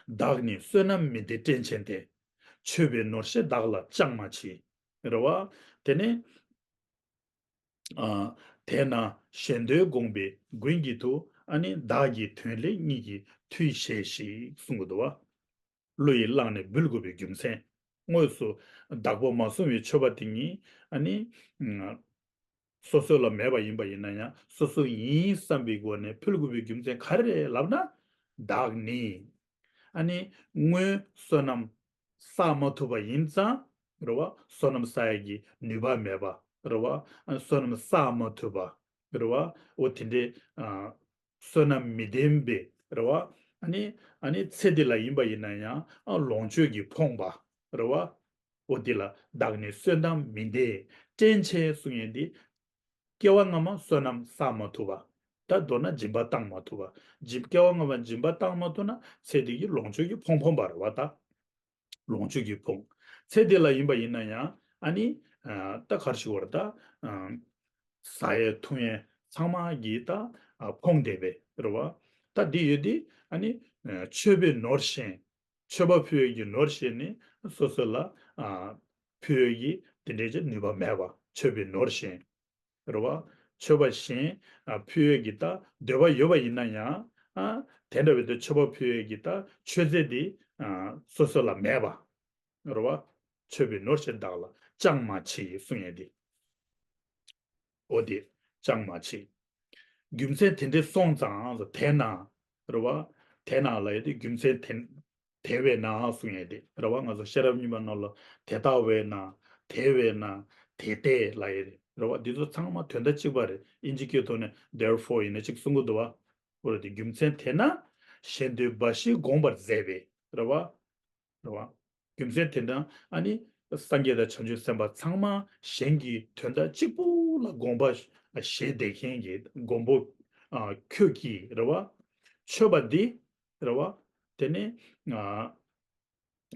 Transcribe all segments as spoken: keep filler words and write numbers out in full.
བདག་ནི་བསོད་ནམས་མི་བདེ་བཀྲེན་ཆེན་ཏེ། མཆོད་པའི་ནོར་གཞན་བདག་ལ་ཅང་མ་མཆིས། རེད་བ། དེ་ནས། ཨ། དེས་ན་གཞན་དོན་དགོངས་པའི་མགོན་གྱི་མཐུ། ཨ་ནི་བདག་གི་དོན་ལས་ཉིད་ཀྱིས་མཐུས་བཞེས་ཤིག་གསུང་གི་འདུག་བ། བློ་ཡིས་བླངས་ནས་འབུལ་དགོས་པའི་རྒྱུ་མཚན། དངོས་སུ་བདག་པོ་མ་བཟུང་བའི་མཆོད་པ་དེ་ཉིད་ཨ་ནི། ཨ། སོ་སོ་ལ་མེད་པ་ཡིན་པ་ཡིན་ན་ཡང་སོ་སོ་ཡིན་བསམ་པའི་སྒོ་ནས་ཕུལ་དགོས་པའི་རྒྱུ་མཚན་ག་རེ་རེད་ལབ་ན། བདག་ནི། ཨ་ནི་སྔོན་བསོད་ནམས་བསགས་མ་ཐུབ་པ་ཡིན་ཙང་། རེད་བ། བསོད་ནམས་བསགས་ཡག་གི་ནུས་པ་མེད་པ། རེད་བ། ཨ་ནི་བསོད་ནམས་བསགས་མ་ཐུབ་པ། རེད་བ། འོ་དེ་འདྲའི། ཨ། བསོད་ནམས་མི་ལྡན་པའི། རེད་བ། ཨ་ནི། ཨ་ནི་ཚེ་འདི་ལ་ཡིན་པ་ཡིན་ན་ཡང་། ཨ། ལོངས་སྤྱོད་ཀྱིས་ཕོངས་པ། རེད་བ། འོ་འདི་ལ་བདག་ནི་བསོད་ནམས་མི་བདེ་བཀྲེན་ཆེ་གསུང་ཡས་འདི། སྐྱེ་བ་སྔ་མ་བསོད་ནམས་བསགས་མ་ཐུབ་པ། ད་མདོར་ན་སྦྱིན་པ་བཏང་མ་ཐུབ་པ། སྦྱིན། སྐྱེ་བ་སྔ་མ་སྦྱིན་པ་བཏང་མ་ཐུབ་ན་ཚེ་འདི་གི་ལོངས་སྤྱོད་ཀྱིས་ཕོངས་ཕོངས་པ་རེད་བ་ད། ལོངས་སྤྱོད་ཀྱིས་ཕོངས། ཚེ་འདི་ལ་ཡིན་པ་ཡིན་ན་ཡང་ཨ་ནི། ཨ། ད་ག་རེ་ཞུ་དགོས་རེད་ད། ཨ། ཟ་ཡས་འཐུང་ཡས་ཚང་མ་གིས་ད། ཨ། ཕོངས་བསྡད་པའི་རེད་བ། ད་འདི་ཡོད་དེ་ཨ་ནི། ཨ། མཆོད་པའི་ནོར་གཞན། མཆོད་པ་ཕུལ་ཡས་ཀྱི་ནོར་གཞན་ནི་སོ་སོ་ལ། ཨ། ཕུལ་ཡས་ཀྱི་དེ་འདྲའི་ཅིག་ནུས་པ་མེད་པ། མཆོད་པའི་ནོར་གཞན། རེད་བ། མཆོད་པ་གཞན། ཨ། ཕུལ་ཡས་ཀྱི་ད་འདོད་པ་ཡོད་པ་ཡིན་ན་ཡང་། ཨ། དེ་འདྲ་བའི་ད་མཆོད་པ་ཕུལ་ཡས་ཀྱི་ད་མཆོད་རྫས་དེ། ཨ། སོ་སོ་ལ་མེད་པ། རེད་བ། མཆོད་པའི་ནོར་གཞན་བདག་ལ་ཅང་མ་མཆིས་གསུང་ཡས་དེ། འོ་དེ་ཅང་མ་མཆིས། རྒྱུ་མཚན་དེ་འདྲ་སོང་ཙང་དེས་ན། རེད་བ། དེས་ན་ལབ་ཡས་དེ་རྒྱུ་མཚན་དེ། དེ་བས་ན་གསུང་ཡས་དེ་རེད་བ། ང་ཚོ་ཤེས་རབ་རྙིང་པ་ནང་ལ་དེ་ལྟ་བས་ན། དེ་བས་ན། དེ་ལྟས་ལབ་ཡས་དེ་རེད་བ། འདི་ཚོ་ཚང་མ་དོན་དག་གཅིག་པ་རེད། དབྱིན་ཇི་སྐད་ཐོག་ནས་therefore ཡིན་ན་གཅིག་གསུང་གི་འདུག་བ། འོ་རེད་དེ་རྒྱུ་མཚན་དེས་ན། གཞན་དོན་འབའ་ཞིག་དགོངས་པར་མཛད་པས། རེད་བ། རེད་བ། རྒྱུ་མཚན་དེ་འདྲ་ཨ་ནི་སངས་རྒྱས་དང་བྱང་ཆུབ་སེམས་དཔའ་ཚང་མ་གཞན་གྱི་དོན་དག་གཅིག་པུ་ལ་དགོངས་པ་བཞེས་བསྡད་མཁན་གྱི་མགོན་པོ། ཨ། ཁྱོད་ཀྱིས་རེད་བ། མཆོད་པ་འདི་རེད་བ། དེ་ནས། ཨ།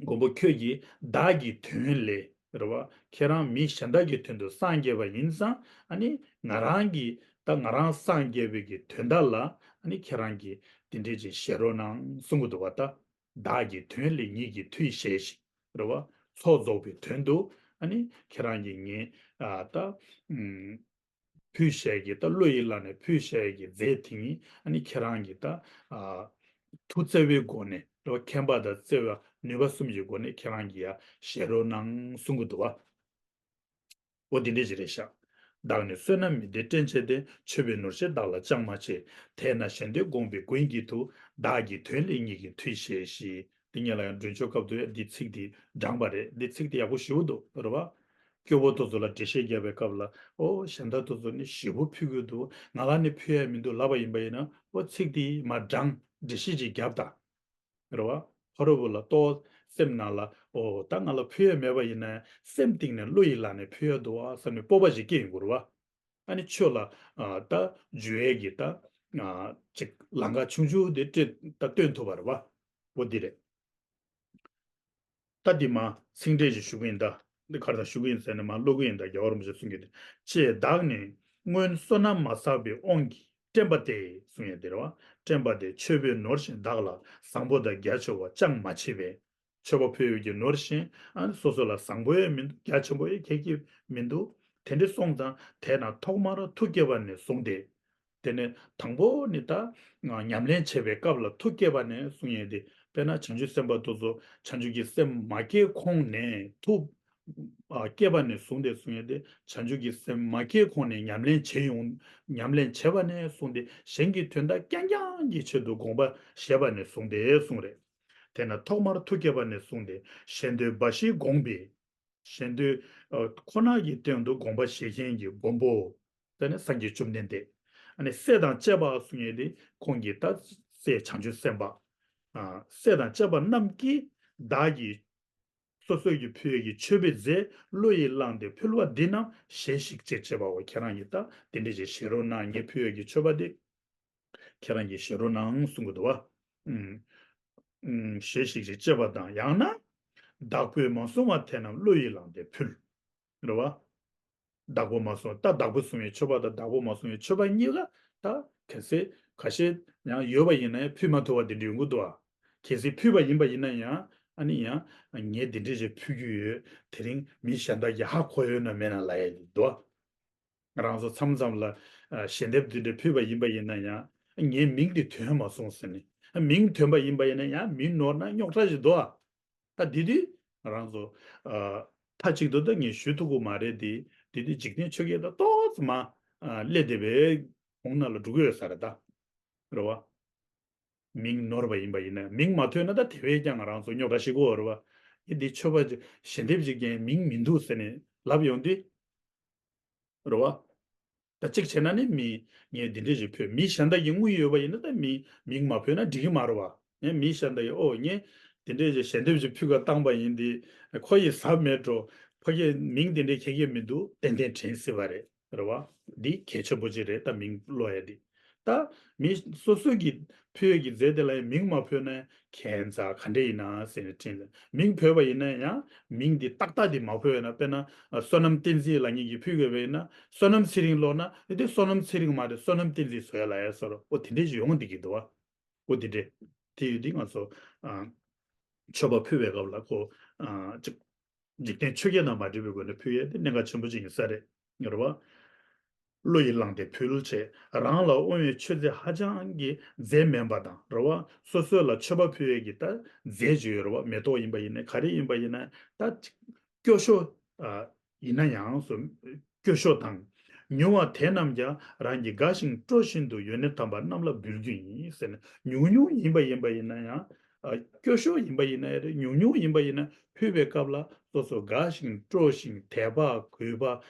མགོན་པོ་ཁྱོད་ཀྱིས་བདག་གི་དོན་ལས་རེད་བ། ཁྱེད་རང་མི་གཞན་དག་གི་དོན་དུ་སངས་རྒྱས་པ་ཡིན་ཙང་ཨ་ནི་ང་རང་གི་ད་ང་རང་སངས་རྒྱས་པའི་གི་དོན་དག་ལ་ཨ་ནི་ཁྱེད་རང་གིས་དེ་འདྲས་ཅིག་བཞེས་རོགས་གནང་གསུང་གི་འདུག་བ་ད། བདག་གི་དོན་ལས་ཉིད་ཀྱིས་མཐུས་བཞེས་ཤིག་རེད་བ། ཚོགས་རྫོགས་པའི་དོན་དུ་ཨ་ནི་ཁྱེད་རང་གིས་ངས། ཨ། ད། ཨུམ། ཕུལ་བཞེས་ཀྱི་ད་བློ་ཡིས་བླངས་ནས་ཕུལ་བཞེས་ཀྱི་རྫས་དེ་ཉིད་ཨ་ནི་ཁྱེད་རང་གིས་ད། ཨ། མཐུ་རྩེ་བའི་སྒོ་ནས་རེད་བ། མཁྱེན་པ་དང་བརྩེ་བ་ནུས་པ་གསུམ་གྱི་སྒོ་ནས་ཁྱེད་རང་གིས་ཡ་བཞེས་རོགས་གནང་གསུང་གི་འདུག་བ། འོ་དེ་འདྲས་ཅིག་རེད་ཤག་བདག་ནི་བསོད་ནམས་མི་བདེ་བཀྲེན་ཆེ་སྟེ། མཆོད་པའི་ནོར་གཞན་བདག་ལ་ཅང་མ་མཆིས། དེས་ན་གཞན་དོན་དགོངས་པའི་མགོན་གྱི་མཐུ། བདག་གི་དོན་ལས་ཉིད་ཀྱིས་མཐུས་བཞེས་ཤིག་འདི་ཉིད་ལ་ཡང་མགྲོན་ཆོས་སྐབས་སུ་ཡང་འདི་ཚིག་འདི་དྲངས་པ་རེད། འདི་ཚིག་འདི་ཡག་པོ་ཞེ་པོ་འདུག་རེད་བ། སྐྱོ་བོ་དེ་ཚོ་ལ་འགྲེལ་བཤད་རྒྱབ་པའི་སྐབས་ལ། ཨོ་གཞན་དག་དེ་ཚོ་ནི་ཞེ་པོ་ཕུལ་གྱི་འདུག་ང་ལ་ནི་ཕུལ་ཡ་མི་འདུག་ལབ་པ་ཡིན་པ་ཡིན་ན། ཨོ་ཚིག་འདི་མར་དྲངས། འགྲེལ་བཤད་ཅིག་རྒྱབ་དང་། རེད་བ། ཕ་རོལ་པོ་ལ་ལྟོ། སེམས་ནང་ལ་ཨོ་ད་ང་ལ་ཕུལ་ཡ་མེད་པ་ཡིན་ན་སེམས་གཏིང་ནས་བློ་ཡིས་བླངས་ནས་ཕུལ་ཡ་འདུག་བ་བསམ་ནས་སྤོབས་པ་ཞིག་སྐྱེ་ཡོང་གི་རེད་བ། ཨ་ནི་ཆོས་ལ། ཨ། ད་འཇུག་ཡས་ཀྱི་ད། ཨ། ཅིག་ལམ་ཁ་ཆུང་ཆུང་དེ་སྤྲད་ད་སྟོན་ཐུབ་པ་རེད་བ། འོ་འདི་རེད། ད་འདི་མ་ཚིག་འགྲེལ་ཞིག་ཞུ་གི་ཡིན་ད། འདི་ག་རེ་ད་ཞུ་གི་ཡིན་ཟེར་ནས་མ་ཀློག་གི་ཡིན་ད། རྒྱལ་བ་རིན་པོ་ཆེ་གསུང་གི་འདུག་ཅེས་བདག་ནི་སྔོན་བསོད་ནམས་མ་བསགས་པའི་དབང་གིས་བཀྲེན་པ་སྟེ་གསུང་ཡས་དེ་རེད་བ། བཀྲེན་པ་སྟེ་མཆོད་པའི་ནོར་གཞན་བདག་ལ་བཟང་པོ་དང་རྒྱ་ཆེ་བ་ཅང་མ་མཆིས་པས། མཆོད་པ་ཕུལ་ཡས་ཀྱི་ནོར་གཞན་ཨ་ནི་སོ་སོ་ལ་བཟང་པོ་ཡང་མི་འདུག་རྒྱ་ཆེན་པོ་ཡང་གང་གང་མི་འདུག་དེ་འདྲ་སོང་ཙང་དེས་ན་ཐོག་མར་ཐུགས་བསྐྱེད་པ་ནས་བཟུང་སྟེ། དེ་ནས་དང་པོ་ནི་ད་ཉམས་ལེན་བྱེད་པའི་སྐབས་ལ་ཐུགས་བསྐྱེད་པ་ནས་གསུང་ཡས་དེ། དཔེར་ན་བྱང་ཆུབ་སེམས་དཔའ་དེ་ཚོ་བྱང་ཆུབ་ཀྱི་སེམས་མ་སྐྱེས་གོང་ནས་ཐུགས། ཨ། བསྐྱེད་པ་ནས་བཟུང་སྟེ་གསུང་ཡས་དེ། བྱང་ཆུབ་ཀྱི་སེམས་མ་སྐྱེས་གོང་ནས་ཉམས་ལེན་བྱེད་ཡོང་། ཉམས་ལེན་བྱེད་པ་ནས་བཟུང་སྟེ་གཞན་གྱི་དོན་དག་རྐྱང་རྐྱང་གི་ཆེད་དུ་དགོངས་པ་བཞེས་པ་ནས་བཟུང་སྟེ་གསུངས་རེད། དེས་ན་ཐོག་མར་ཐུགས་བསྐྱེད་པ་ནས་བཟུང་སྟེ་གཞན་དོན་འབའ་ཞིག་དགོངས་པའི། གཞན་དོན། ཨ། ཁོ་ན་གྱི་སྟེང་དུ་དགོངས་པ་བཞེས་མཁན་གྱི་མགོན་པོ། དེ་ནི་སངས་རྒྱས་བཅོམ་ལྡན་འདས། ཨ་ནི་སྲས་དང་བཅས་པ་གསུང་ཡས་དེ་ཁོང་གི་ད་སྲས་བྱང་ཆུབ་སེམས་དཔའ། ཨ། སྲས་དང་བཅས་པ་རྣམས་ཀྱིས་བདག་གིས་སོ་སོ་གི་ཕུལ་ཡས་ཀྱི་མཆོད་པའི་རྫས་བློ་ཡིས་བླངས་ཏེ་ཕུལ་བ་འདི་རྣམས་བཞེས་ཤིག་ཅེས་བྱས་པའོ། ཁྱེད་རང་གིས་ད་དེ་འདྲ་ཞིག་བཞེས་རོགས་གནང་། ངས་ཕུལ་ཡས་ཀྱི་མཆོད་པ་འདི་ཁྱེད་རང་གིས་བཞེས་རོགས་གནང་གསུང་གི་འདུག་བ། ཨུམ། ཨུམ། བཞེས་ཤིག་ཅེས་བྱས་པ་དང་། ཡང་ན་བདག་པོས་མ་བཟུང་བ་དེ་རྣམས་བློ་ཡིས་བླངས་ཏེ་ཕུལ། རེད་བ། བདག་པོ་མ་བཟུང་། ད་བདག་པོས་བཟུང་བའི་མཆོད་པ་དང་བདག་པོས་མ་བཟུང་བའི་མཆོད་པ་གཉིས་ཀ་ད་གལ་སྲིད་ཁ་ཤས་ཡང་ཡོད་པ་ཡིན་ན་ཡང་ཕུལ་མ་ཐུབ་པ་དེ་འདྲ་ཡོང་གི་འདུག་ཨ། གལ་སྲིད་ཕུལ་བ་ཡིན་པ་ཡིན་ན་ཡང་ཨ་ནི་ཡང་ངས་འདི་འདྲས་ཞིག་ཕུལ་རྒྱུ་ཡོད། དེ་རིང་མི་གཞན་དག་གིས་ཧ་གོ་ཡོད་ན་མེད་ན་ལབ་ཡ་འདུག་ང་རང་ཚོ་མཚམས་མཚམས་ལ་ཨ་ཞལ་འདེབས་འདི་འདྲ་ཕུལ་བ་ཡིན་པ་ཡིན་ན་ཡང་ངའི་མིང་འདི་ཐོན་མ་སོང་ཟེར་ནས། མིང་ཐོན་པ་ཡིན་པ་ཡིན་ན་ཡང་མིང་ནོར་ན་རྙོག་དྲ་ཞིག་འདུག་ད་འདི་དུས་ང་རང་ཚོ་ཨ་མཐའ་གཅིག་ཏུ་ད་ངས་ཞུ་ཐུབ་ཀྱི་མ་རེད་དེ། འདི་དུས་འཇིག་རྟེན་ཆོས་བརྒྱད་དང་ཏོག་ཙམ་མ་ཨ་སླེབས་བསྡད་པའི་གོང་ན་ལ་འགྲོ་གི་ཡོད་ས་རེད་ད། རེད་བ། མིང་ནོར་བ་ཡིན་པ་ཡིན་ན་མིང་མ་ཐོན་ན་ད་དེ་བས་ཀྱང་ང་རང་ཚོ་རྙོག་དྲ་ཞིག་གོ་རེད་བ། ཡི་འདི་མཆོད་པ་ཞལ་འདེབས་ཅིག་ཀྱང་མིང་མི་འདུག་ཟེར་ནས་ལབ་ཡོང་དུས། རེད་བ། ད་གཅིག་བྱས་ན་ནི་མི་ངས་འདི་འདྲས་ཞིག་ཕུལ། མི་གཞན་དག་གིས་དངོས་ཡོད་པ་ཡིན་ན་ད་མི་མིང་མ་ཕུལ་ན་འགྲིག་གི་མ་རེད་བ། ངས་མི་གཞན་དག་གིས་ཨོ་ངས་འདི་འདྲས་ཞིག་ཞལ་འདེབས་ཞིག་ཕུལ་ག་བཏང་པ་ཡིན་ཏེ། ཁོ་ཡིས་ཟ་མེད་འགྲོ། ཁོ་གིས་མིང་འདི་འདྲས་ཁྱེད་ཀྱིས་མི་འདུག་ཏན་ཏན་དྲན་སྲིད་པ་རེད། རེད་བ། འདི་གལ་ཆེན་པོ་ཅིག་རེད། ད་མིང་ཀློག་ཡ་འདི། ད་མི་སོ་སོ་གིས་ཕུལ་ཡས་ཀྱི་རྫས་དེ་ལ་ཡང་མིང་མ་ཕུལ་ན་ཁྱད་མཚར་ག་འདྲ་ཡིན་ན་ཟེར་ནས་དྲིས་ལ། མིང་ཕུལ་བ་ཡིན་ན་ཡང་མིང་འདི་ཏག་ཏག་འདི་མ་ཕུལ་བས་ན། དཔེར་ན་བསོད་ནམས་བསྟན་འཛིན་ལབ་མཁན་གྱིས་ཕུལ་དགོས་པ་ཡིན་ན་བསོད་ནམས་ཚེ་རིང་ཀློག་ན་འདི་བསོད་ནམས་ཚེ་རིང་མ་རེད། བསོད་ནམས་བསྟན་འཛིན་བཟོ་ཡ་ལབ་ཡ་བཟོ་འདྲ་ཨོ་དེ་འདྲས་ཞིག་ཡོང་བསྡད་ཀྱི་འདུག་བ། ཨོ་དེ་འདྲས། དེ་ཡོད་དུས་ང་ཚོ་ཨ་མཆོད་པ་ཕུལ་བའི་སྐབས་ལ་ཁོ་ཨ་ཅིག་འཇིག་རྟེན་ཆོས་བརྒྱད་དང་མ་འདྲེས་པའི་སྒོ་ནས་ཕུལ་ཡས་དེ་གནད་འགག་ཆེན་པོ་ཅིག་ཡིན་ས་རེད། རེད་བ། བློ་ཡིས་བླངས་ཏེ་ཕུལ་བྱས། རང་ལ་དབང་བའི་མཆོད་རྫས་ཧ་ཅང་གི་རྫས་དམན་པ་དང་། རེད་བ། སོ་སོ་ལ་མཆོད་པ་ཕུལ་ཡས་ཀྱི་ད་རྫས་ཅིག་ཡོད་རེད་བ། མེ་ཏོག་ཡིན་པ་ཡིན་ན་ག་རེ་ཡིན་པ་ཡིན་ན་ད་སྐྱོ་ཤོས་ཨ་ཡིན་ན་ཡང་སོ་སྐྱོ་ཤོས་དང་། ཉུང་བ་དེ་རྣམས་ཀྱང་རང་གིས་དགའ་ཞིང་སྤྲོ་བཞིན་དུ་ཡོན་གནས་དམ་པ་རྣམས་ལ་འབུལ་རྒྱུ་ཡིན་ཟེར་ནས། ཉུང་ཉུང་ཡིན་པ་ཡིན་པ་ཡིན་ན་ཡང་། ཨ་སྐྱོ་ཤོས་ཡིན་པ་ཡིན་ན་ཡང་རེད། ཉུང་ཉུང་ཡིན་པ་ཡིན་ན་ཕུལ་བའི་སྐབས་ལ་སོ་སོ་དགའ་ཞིང་སྤྲོ་ཞིང་དད་པ་གུས་པ་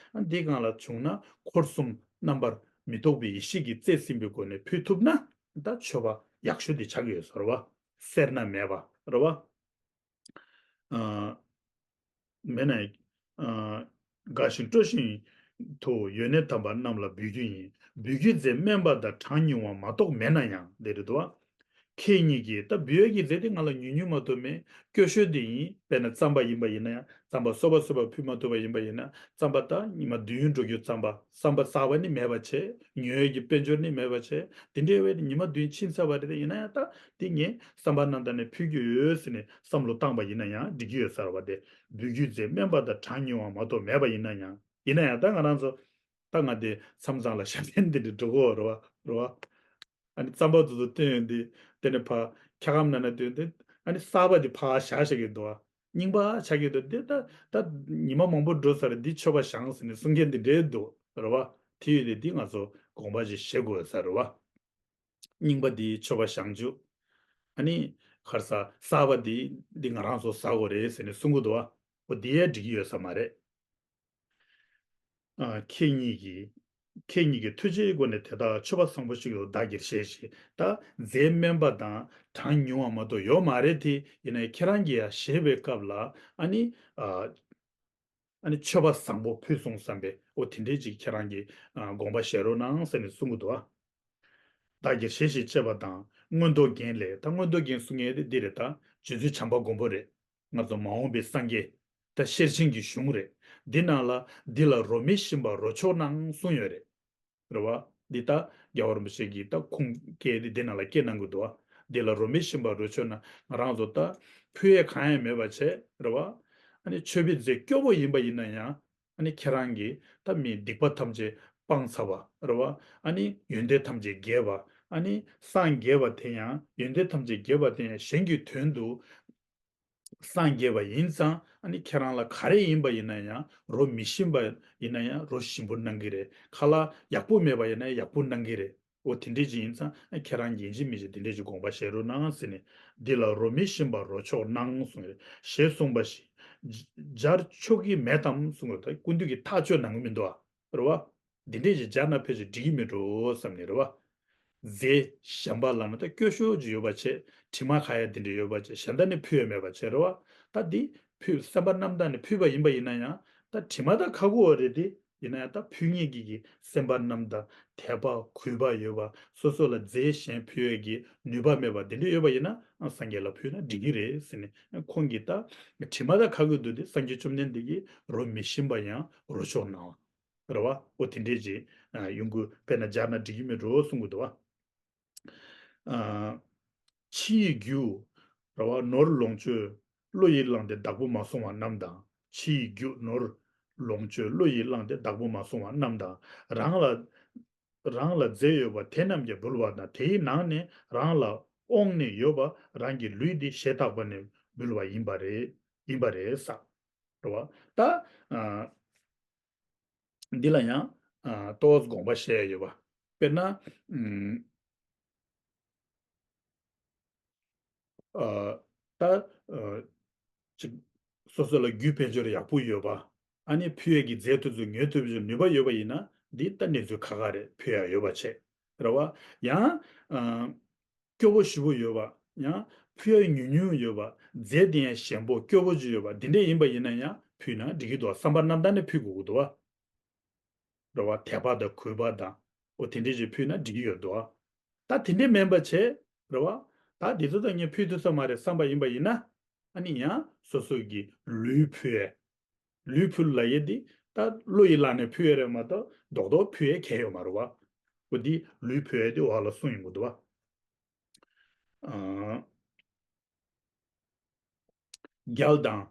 འདི་སྒང་ལ་བྱུང་ན་འཁོར་གསུམ་རྣམ་པར་མི་རྟོག་པའི་ཡེ་ཤེས་ཀྱིས་རྩིས་ཟིན་པའི་སྒོ་ནས་ཕུལ་ཐུབ་ན་ད་མཆོད་པ་ཡག་ཤོས་དེ་ཆགས་ཀྱི་ཡོད་ཟེར་བ། སེར་སྣ་མེད་པ་རེད་བ། ཨ་མེད་ན། ཨ་དགའ་ཞིང་སྤྲོ་བཞིན་དུ་ཡོན་གནས་དམ་པ་རྣམས་ལ་འབུལ་རྒྱུ་ཡིན། འབུལ་རྒྱུའི་རྫས་དམན་པ་དང་གྲངས་ཉུང་བ་མ་གཏོགས་མེད་ན་ཡང་དེ་རེད་དོ། ཁྱེད་ཉིད་ཀྱིས་ད་འབུལ་ཡས་ཀྱི་རྫས་དེ་ང་ལ་ཉུང་ཉུང་མ་གཏོགས་མེད། སྐྱོ་ཤོས་དེ་ཡིན། དཔེར་ན་རྩམ་པ་ཡིན་པ་ཡིན་ན་ཡང་རྩམ་པ་སོ་པ་སོ་པ་ཕུལ་མ་ཐུབ་པ་ཡིན་པ་ཡིན་ན་རྩམ་པ་ད་ཉི་མ་བདུན་འགྲོ་རྒྱུ་རྩམ་པ། རྩམ་པ་གསར་པ་ནི་མེད་པ་བྱས། ཉོ་ཡས་ཀྱི་དཔལ་འབྱོར་ནི་མེད་པ་བྱས། དེ་འདྲའི་བས་ཉི་མ་བདུན་ཕྱིན་ཚར་བ་རེད། དེ་ཡིན་ན་ཡང་ད་དེ་ངས་བསམ་པ་རྣམ་དག་ནས་ཕུལ་རྒྱུ་ཡོད་ཟེར་ནས་བསམ་བློ་བཏང་པ་ཡིན་ན་ཡང་འགྲིག་གི་ཡོད་ས་རེད་བ། དེ་འབུལ་རྒྱུའི་རྫས་དམན་པ་དང་གྲངས་ཉུང་བ་མ་གཏོགས་མེད་པ་ཡིན་ན་ཡང་། ཡིན་ན་ཡང་ད་ང་རང་ཚོ་ད་ང་དེ་མཚམས་མཚམས་ལ་ཞབས་བརྟན་འདི་འདྲ་འགྲོ་གི་ཡོད་རེད་བ། རེད་བ། ཨ་ནི་རྩམ་པ་དེ་ཚོ་བཏོན་ཡོང་དུས་དེ་ནས་ཕར་འཁྱག་སྒམ་ནང་ན་བཏོན་དུས་ཨ་ནི་གསར་པ་དེ་ཕར་བཞག་བཞག་གི་འདུག་བ། རྙིང་པ་ཆགས་ཀྱི་འདུག་དེ་ད་ད་ཉི་མ་མང་པོ་འགྲོ་ས་རེད། འདི་མཆོད་པ་བཞེངས་ཟེར་ནས་གསུང་མཁན་འདི་འདྲས་འདུག་རེད་བ། དེ་ཡོད་དེ་འདི་ང་ཚོ་དགོངས་པ་ཞིག་བཞེས་དགོས་ས་རེད་བ། རྙིང་པ་འདི་མཆོད་པ་བཞེངས་རྒྱུ། ཨ་ནི་ག་རེ་ཟ། གསར་པ་འདི་འདི་ང་རང་ཚོ་ཟ་དགོས་རེད་ཟེར་ནས་གསུང་གི་འདུག་བ། འོ་འདི་ཡང་འགྲིག་གི་ཡོད་ས་མ་རེད། ཨ་ཁྱེད་ཉིད་ཀྱིས། ཁྱེད་ཉིད་ཀྱི་ཐུགས་རྗེའི་སྒོ་ནས་དེ་དག་མཆོད་པ་བཟང་པོ་ཞིག་ཏུ་བདག་གིར་བཞེས་ཤིག་ད་རྫས་དམན་པ་དང་གྲངས་ཉུང་བ་མ་གཏོགས་ཡོད་མ་རེད་དེ། ཡིན་ནའི་ཁྱེད་རང་གིས་ཡང་བཞེས་པའི་སྐབས་ལ་ཨ་ནི་ཨ་ཨ་ནི་མཆོད་པ་བཟང་པོ་ཕུལ་སོང་བསམ་པའི་འོ་དེ་འདྲས་ཅིག་ཁྱེད་རང་གིས་ཨ་དགོངས་པ་བཞེས་རོགས་གནང་ཟེར་ནས་གསུང་གི་འདུག་ཨ། བདག་གིར་བཞེས་ཤིག་ཅེས་པ་དང་མངོན་རྟོགས་རྒྱན་ལས། ད་མངོན་རྟོགས་རྒྱན་གསུང་མཁན་དེ་འདི་རེད། ད་རྗེ་བཙུན་བྱམས་པ་མགོན་པོ་རེད། ང་ཚོ་མ་འོངས་པའི་སངས་རྒྱས། ད་ཤེར་ཕྱིན་གྱི་གཞུང་རེད། འདི་ནང་ལ་འདི་ལ་རོ་མི་ཞིམ་པ་རོ་མཆོག་གནང་གསུངས་ཡོད་རེད། རེད་བ། འདི་ད་རྒྱལ་བ་རིན་པོ་ཆེ་གིས་ད་ཁུངས་སྐྱེལ་ཏེ་འདི་ནང་ལ་སྐྱེལ་གནང་གི་འདུག་བ། འདི་ལ་རོ་མི་ཞིམ་པ་རོ་མཆོག་གནང་། ང་རང་ཚོ་ད་ཕུལ་ཡས་གང་ཡང་མེད་པ་བྱས་རེད་བ། ཨ་ནི་མཆོད་པའི་རྫས་སྐྱོ་པོ་ཡིན་པ་ཡིན་ན་ཡང་། ཨ་ནི་ཁྱེད་རང་གིས་ད་མིའི་སྡིག་པ་ཐམས་ཅད་སྤངས་ཚར་བ་རེད་བ། ཨ་ནི་ཡོན་ཏན་ཐམས་ཅད་རྒྱས་པ། ཨ་ནི་སངས་རྒྱས་པ་དེ་ཡང་ཡོན་ཏན་ཐམས་ཅད་རྒྱས་པ་དེ་ཡང་གཞན་གྱི་དོན་དུ་སངས་རྒྱས་པ་ཡིན་ཙང་། ཨ་ནི་ཁྱེད་རང་ལ་ག་རེ་ཡིན་པ་ཡིན་ན་ཡང་རོ་མི་ཞིམ་པ་ཡིན་ན་ཡང་རོ་ཞིམ་པོ་གནང་གི་རེད། ཁ་ལག་ཡག་པོ་མེད་པ་ཡིན་ན་ཡག་པོ་གནང་གི་རེད། འོ་དེ་འདྲས་ཅིག་ཡིན་ཙང་ཁྱེད་རང་ཡིན་གཅིག་མིན་གཅིག་དེ་འདྲས་ཅིག་དགོངས་པ་བཞེས་རོགས་གནང་ཟེར་ནས། འདི་ལ་རོ་མི་ཞིམ་པ་རོ་མཆོག་གནང་གསུངས་རེད། ཞེས་གསུངས་པ་ཞིག་སྦྱར་ཆོག་གི་མེད་དམ་གསུངས་རེད། ད་སྐུ་མདུན་གྱིས་ཐག་གཅོད་གནང་གི་མི་འདུག་ཨ། རེད་བ། འདི་འདྲས་ཅིག་སྦྱར་ན་ཕལ་ཆེར་འགྲིག་གི་མེད་འགྲོ་བསམ་ནས་རེད་བ། རྫས་གཞན་པ་ལ་ན་ད་སྐྱོ་ཤོས་ཅིག་ཡོད་པ་བྱས། དྲི་མ་ཁ་ཡ་འདི་འདྲས་ཡོད་པ་བྱས། གཞན་དག་ནི་ཕུལ་ཡ་མེད་པ་བྱས་རེད་བ། ད་འདི་ཕུལ་སེམས་པ་རྣམ་དག་ནས་ཕུལ་བ་ཡིན་པ་ཡིན་ན་ཡང་ད་དྲི་མ་ད་ཁ་ཁུ་བ་རེད་དེ། ཡིན་ན་ཡང་ད་ཕུལ་མཁན་གྱི་གི་སེམས་པ་རྣམ་དག་དད་པ་གུས་པ་ཡོད་པ། སོ་སོ་ལ་རྫས་གཞན་ཕུལ་ཡས་ཀྱི་ནུས་པ་མེད་པ་འདི་འདྲ་ཡོད་པ་ཡིན་ན་སངས་རྒྱས་ལ་ཕུལ་ན་འགྲིག་གི་རེད་ཟེར་ནས། ཁོང་གིས་ད་དྲི་མ་ད་ཁ་ཁུ་འདུག་དེ་སངས་རྒྱས་བཅོམ་ལྡན་འདས་ཀྱིས་རོ་མི་ཞིམ་པ་ཡང་རོ་མཆོག་གནང་བ་རེད་བ། འོ་དེ་འདྲས་ཅིག་ཡོང་གི་དཔེར་ན་སྦྱར་ན་འགྲིག་གི་མེད་འགྲོ་གསུང་གི་འདུག་བ། ཨ། ཕྱི་ཡི་རྒྱུ། རེད་བ། ནོར་ལོངས་སྤྱོད་བློ་ཡིས་བླངས་ཏེ་བདག་པོ་མ་བཟུང་བ་རྣམས་དང་། ཕྱིའི་རྒྱུ་ནོར་ལོངས་སྤྱོད་བློ་ཡིས་བླངས་ཏེ་བདག་པོ་མ་བཟུང་བ་རྣམས་དང་། རང་ལ་རང་ལ་རྫས་ཡོད་པ་དེ་རྣམས་ཀྱང་འབུལ་བ་དང་། དེའི་ནང་ནས་རང་ལ་དབང་ནས་ཡོད་པ་རང་གི་ལུས་འདི་ཞེས་བཏགས་པ་ནི་འབུལ་བ་ཡིན་པ་རེད། ཡིན་པ་རེད་ས། རེད་བ། ད་ཨ། འདི་ལ་ཡང་ཨ། ཏོག་ཙམ་དགོངས་པ་བཞེས་ཡ་ཡོད་པ། དཔེར་ན་ཨམ། ཨ། ད་ཨ། ཅིག་སོ་སོ་ལ་རྒྱུ་དཔལ་འབྱོར་ཡག་པོ་ཡོད་པ། ཨ་ནི་ཕུལ་ཡས་ཀྱི་རྫས་དེ་ཚོ་ཉོ་ཐུབ་ཀྱི་ནུས་པ་ཡོད་པ་ཡིན་ན། འདི་ད་གནས་ཚུལ་ཁག་ཁག་རེད། ཕུལ་ཡ་ཡོད་པ་བྱས། རེད་བ། ཡང་ཨ། སྐྱོ་པོ་ཞེ་པོ་ཡོད་པ། ཡང་ཕུལ་ཡ་ཉུང་ཉུང་ཡོད་པ། རྫས་དེ་ཡང་ཞན་པོ་སྐྱོ་པོ་ཅིག་ཡོད་པ། འདི་འདྲས་ཡིན་པ་ཡིན་ན་ཡང་ཕུལ་ན་འགྲིག་གི་འདུག་བསམ་པ་རྣམ་དག་ནས་ཕུལ་དགོས་ཀྱི་འདུག་བ། རེད་བ། དད་པ་དང་གུས་པ་དང་། འོ་དེ་འདྲས་ཅིག་ཕུལ་ན་འགྲིག་གི་ཡོད་འདུག་བ། ད་དེ་འདྲས་མིན་པ་བྱས། རེད་བ། ད་འདི་ཚོ་ད་ངས་ཕུལ་ཐུབ་ས་མ་རེད་བསམ་པ་ཡིན་པ་ཡིན་ན། ཨ་ནི་ཡང་སོ་སོ་གི་ལུས་ཕུལ་ཡས། ལུས་ཕུལ་ལབ་ཡས་འདི་ད་བློ་ཡིས་བླངས་ནས་ཕུལ་ཡས་རེད་མ་གཏོགས་རྡོག་རྡོག་ཕུལ་ཡས་གལ་ཡོད་མ་རེད་བ། འོ་འདི་ལུས་ཕུལ་ཡས་འདི་འོག་ལ་གསུངས་ཡོང་གི་འདུག་བ། ཨ། རྒྱལ་དང་།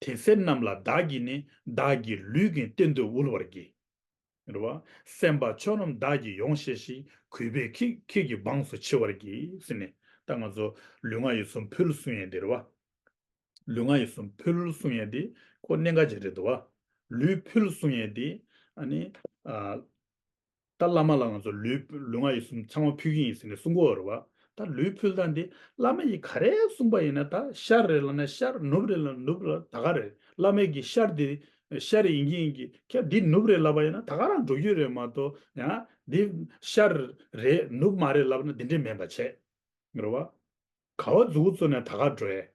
དེ་སྲས་རྣམས་ལ་བདག་གིས་ནི། བདག་གི་ལུས་ཀྱི་སྟེང་དུ་དབུལ་བར་བགྱི། རེད་བ། སེམས་དཔའ་ཁྱོད་རྣམས་བདག་གིས་ཡོངས་ཤེས་ཤིང་། གུས་པས་ཁྱེད་ཁྱེད་ཀྱི་འབངས་སུ་མཆི་བར་བགྱི། ཟེར་ནས་ད་ང་ཚོ་ལུས་ངག་ཡིད་གསུམ་ཕུལ་གསུང་ཡས་འདི་རེད་བ། ལུས་ངག་ཡིད་གསུམ་ཕུལ་གསུང་ཡས་འདི་ཁོ་གནད་འགག་ཅིག་རེད་འདུག་བ། ལུས་ཕུལ་གསུང་ཡས་འདི་ཨ་ནི་ཨ། ད་བླ་མ་ལ་ང་ཚོ་ལུས་ལུས་ངག་ཡིད་གསུམ་ཚང་མ་ཕུལ་གྱི་ཡིན་ཟེར་ནས་གསུང་གི་ཡོད་རེད་བ། ད་ལུས་ཕུལ་སྟངས་འདི་བླ་མ་ཡིས་ག་རེ་གསུངས་པ་ཡིན་ན། ད་ཤར་རེད་ལབ་ན་ཤར། ནུབ་རེད་ལབ་ན་ནུབ་ལ་ད་ག་རེད། བླ་མ་གིས་ཤར་འདི་ཤར་ཡིན་གྱི་ཡིན་གྱི། ཁྱེད་འདི་ནུབ་རེད་ལབ་པ་ཡིན་ན་ད་ག་རང་འགྲོ་རྒྱུ་རེད་མ་གཏོགས། ཡང་འདི་ཤར་རེད་ནུབ་མ་རེད་ལབ་ན་འདི་འདྲས་མིན་པ་བྱས། རེད་བ། ག་བ་མཛུ་གུ་བཙུགས་ནས་ད་ག་འགྲོ་ཡས།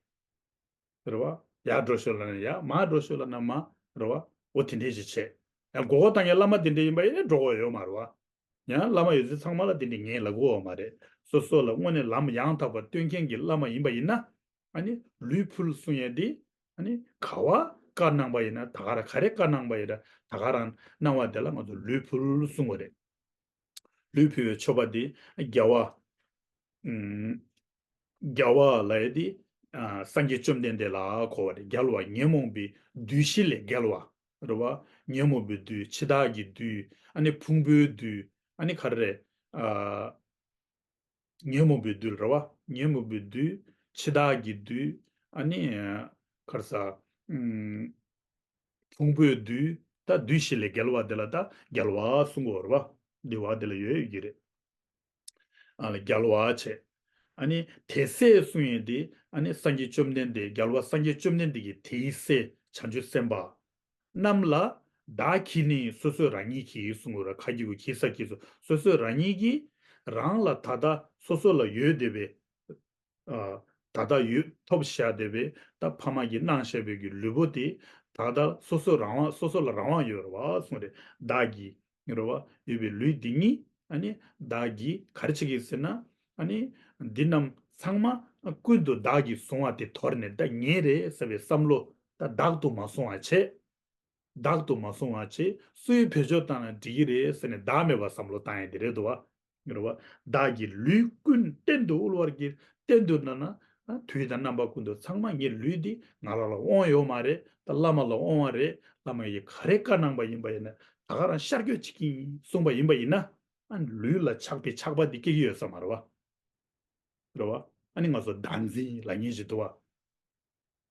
རེད་བ། ཡར་འགྲོ་ཤོག་ལབ་ན་ཡར། མར་འགྲོ་ཤོག་ལབ་ན་མར། རེད་བ། འོ་དེ་འདྲས་ཞིག་བྱས། ཡང་མགོ་སྐོར་བཏང་མཁན་བླ་མ་དེ་འདྲས་ཡིན་པ་ཡིན་ན་འགྲོ་དགོས་ཡོད་མ་རེད་བ། ཡང་བླ་མ་ཡོད་ཚད་ཚང་མ་ལ་དེ་འདྲས་ངས་ལབ་དགོས་ཡོད་མ་རེད། སོ་སོ་ལ་དངོས་གནས་ལམ་ཡང་དག་པ་སྟོན་མཁན་གྱི་བླ་མ་ཡིན་པ་ཡིན་ན། ཨ་ནི་ལུས་ཕུལ་གསུང་ཡས་འདི་ཨ་ནི་ག་བ་བཀའ་གནང་པ་ཡིན་ན། ད་ག་རང་ག་རེ་བཀའ་གནང་པ་ཡིན་ན་ད་ག་རང་གནང་བ་དེ་ལ་ང་ཚོ་ལུས་ཕུལ་གསུང་བ་རེད། ལུས་ཕུལ་བའི་མཆོད་པ་འདི་རྒྱལ་བ། ཨུམ། རྒྱལ་བ་ལབ་ཡས་འདི་ཨ། སངས་རྒྱས་བཅོམ་ལྡན་འདས་ལ་གོ་བ་རེད། རྒྱལ་བ་ཉོན་མོངས་པའི་བདུད་བཞི་ལས་རྒྱལ་བ། རེད་བ། ཉོན་མོངས་པའི་བདུད། འཆི་བདག་གི་བདུད། ཨ་ནི་ཕུང་པོའི་བདུད། ཨ་ནི་ག་རེ་རེད། ཨ། ཉོན་མོངས་པའི་བདུད་རེད་བ། ཉོན་མོངས་པའི་བདུད། འཆི་བདག་གི་བདུད། ཨ་ནི་ག་རེ་ཟ། ཨུམ། ཕུང་པོའི་བདུད། ད་བདུད་བཞི་ལས་རྒྱལ་བ་དེ་ལ་ད་རྒྱལ་བ་གསུང་གི་ཡོད་རེད་བ། འདི་བ་དེ་ལ་ཡོད་ཡོད་ཀྱི་རེད། ཨ་ལ་རྒྱལ་བ་བྱས། ཨ་ནི་དེ་སྲས་གསུང་ཡས་འདི་ཨ་ནི་སངས་རྒྱས་བཅོམ་ལྡན་འདས། རྒྱལ་བ་སངས་རྒྱས་བཅོམ་ལྡན་འདས་ཀྱི་དེའི་སྲས་བྱང་ཆུབ་སེམས་དཔའ་རྣམས་ལ། བདག་གིས་ནི། སོ་སོས་རང་ཉིད་ཀྱིས་གསུང་གི་ཡོད་རེད། ག་གི་གུ་གི་ས་གི་སོ། སོ་སོས་རང་ཉིད་ཀྱིས་རང་ལ་ད་ལྟ་སོ་སོ་ལ་ཡོད་བསྡད་པའི། ཨ། ད་ལྟ་ཡོད་ཐོབ་བཞག་བསྡད་པའི་ད་ཕ་མ་གིས་གནང་བཞག་པའི་གི་ལུས་པོ་དེ་ད་ལྟ་སོ་སོ་རང་དབང་། སོ་སོ་ལ་རང་དབང་ཡོད་རེད་བ་གསུངས་རེད། བདག་གིས་རེད་བ། ཡོད་པའི་ལུས་འདི་ཉིད་ཨ་ནི་བདག་གིས་ག་རེ་བྱེད་ཀྱི་ཟེར་ན། ཨ་ནི་འདི་རྣམས་ཚང་མ་ཀུན་ཏུ་བདག་གིས་བཟུང་བ་དེ་དོར་ནས་ད་ངའི་རེད་ཟེར་བའི་བསམ་བློ། ད་བདག་ཏུ་མ་བཟུང་བ་བྱས། བདག་ཏུ་མ་བཟུང་བ་བྱས། སུའི་བེད་སྤྱོད་བཏང་ན་འགྲིག་གི་རེད་ཟེར་ནས་བདག་མེད་པ་བསམ་བློ་བཏང་ཡས་དེ་རེད་འདུག་བ། རེད་བ། བདག་གི་ལུས་ཀུན་གཏན་དུ་དབུལ་བར་བགྱི། གཏན་དུ་ན་ན། དུས་དང་རྣམ་པ་ཀུན་ཏུ་ཚང་མ་ངའི་ལུས་འདི་ང་རང་ལ་དབང་ཡོད་མ་རེད། ད་བླ་མ་ལ་དབང་བ་རེད། བླ་མ་ཡིས་ག་རེ་བཀའ་གནང་པ་ཡིན་པ་ཡིན་ན་ད་ག་རང་ཤར་བསྐྱོད་བྱེད་ཀྱི་ཡིན་གསུངས་པ་ཡིན་པ་ཡིན་ན། ཨ་ནི་ལུས་ལ་ཆགས་པའི་ཆགས་པ་འདི་སྐྱེ་གི་ཡོད་ས་མ་རེད་བ། རེད་བ། ཨ་ནི་ང་ཚོ་བདག་འཛིན་ལབ་མཁན་ཞིག་འདུག་བ།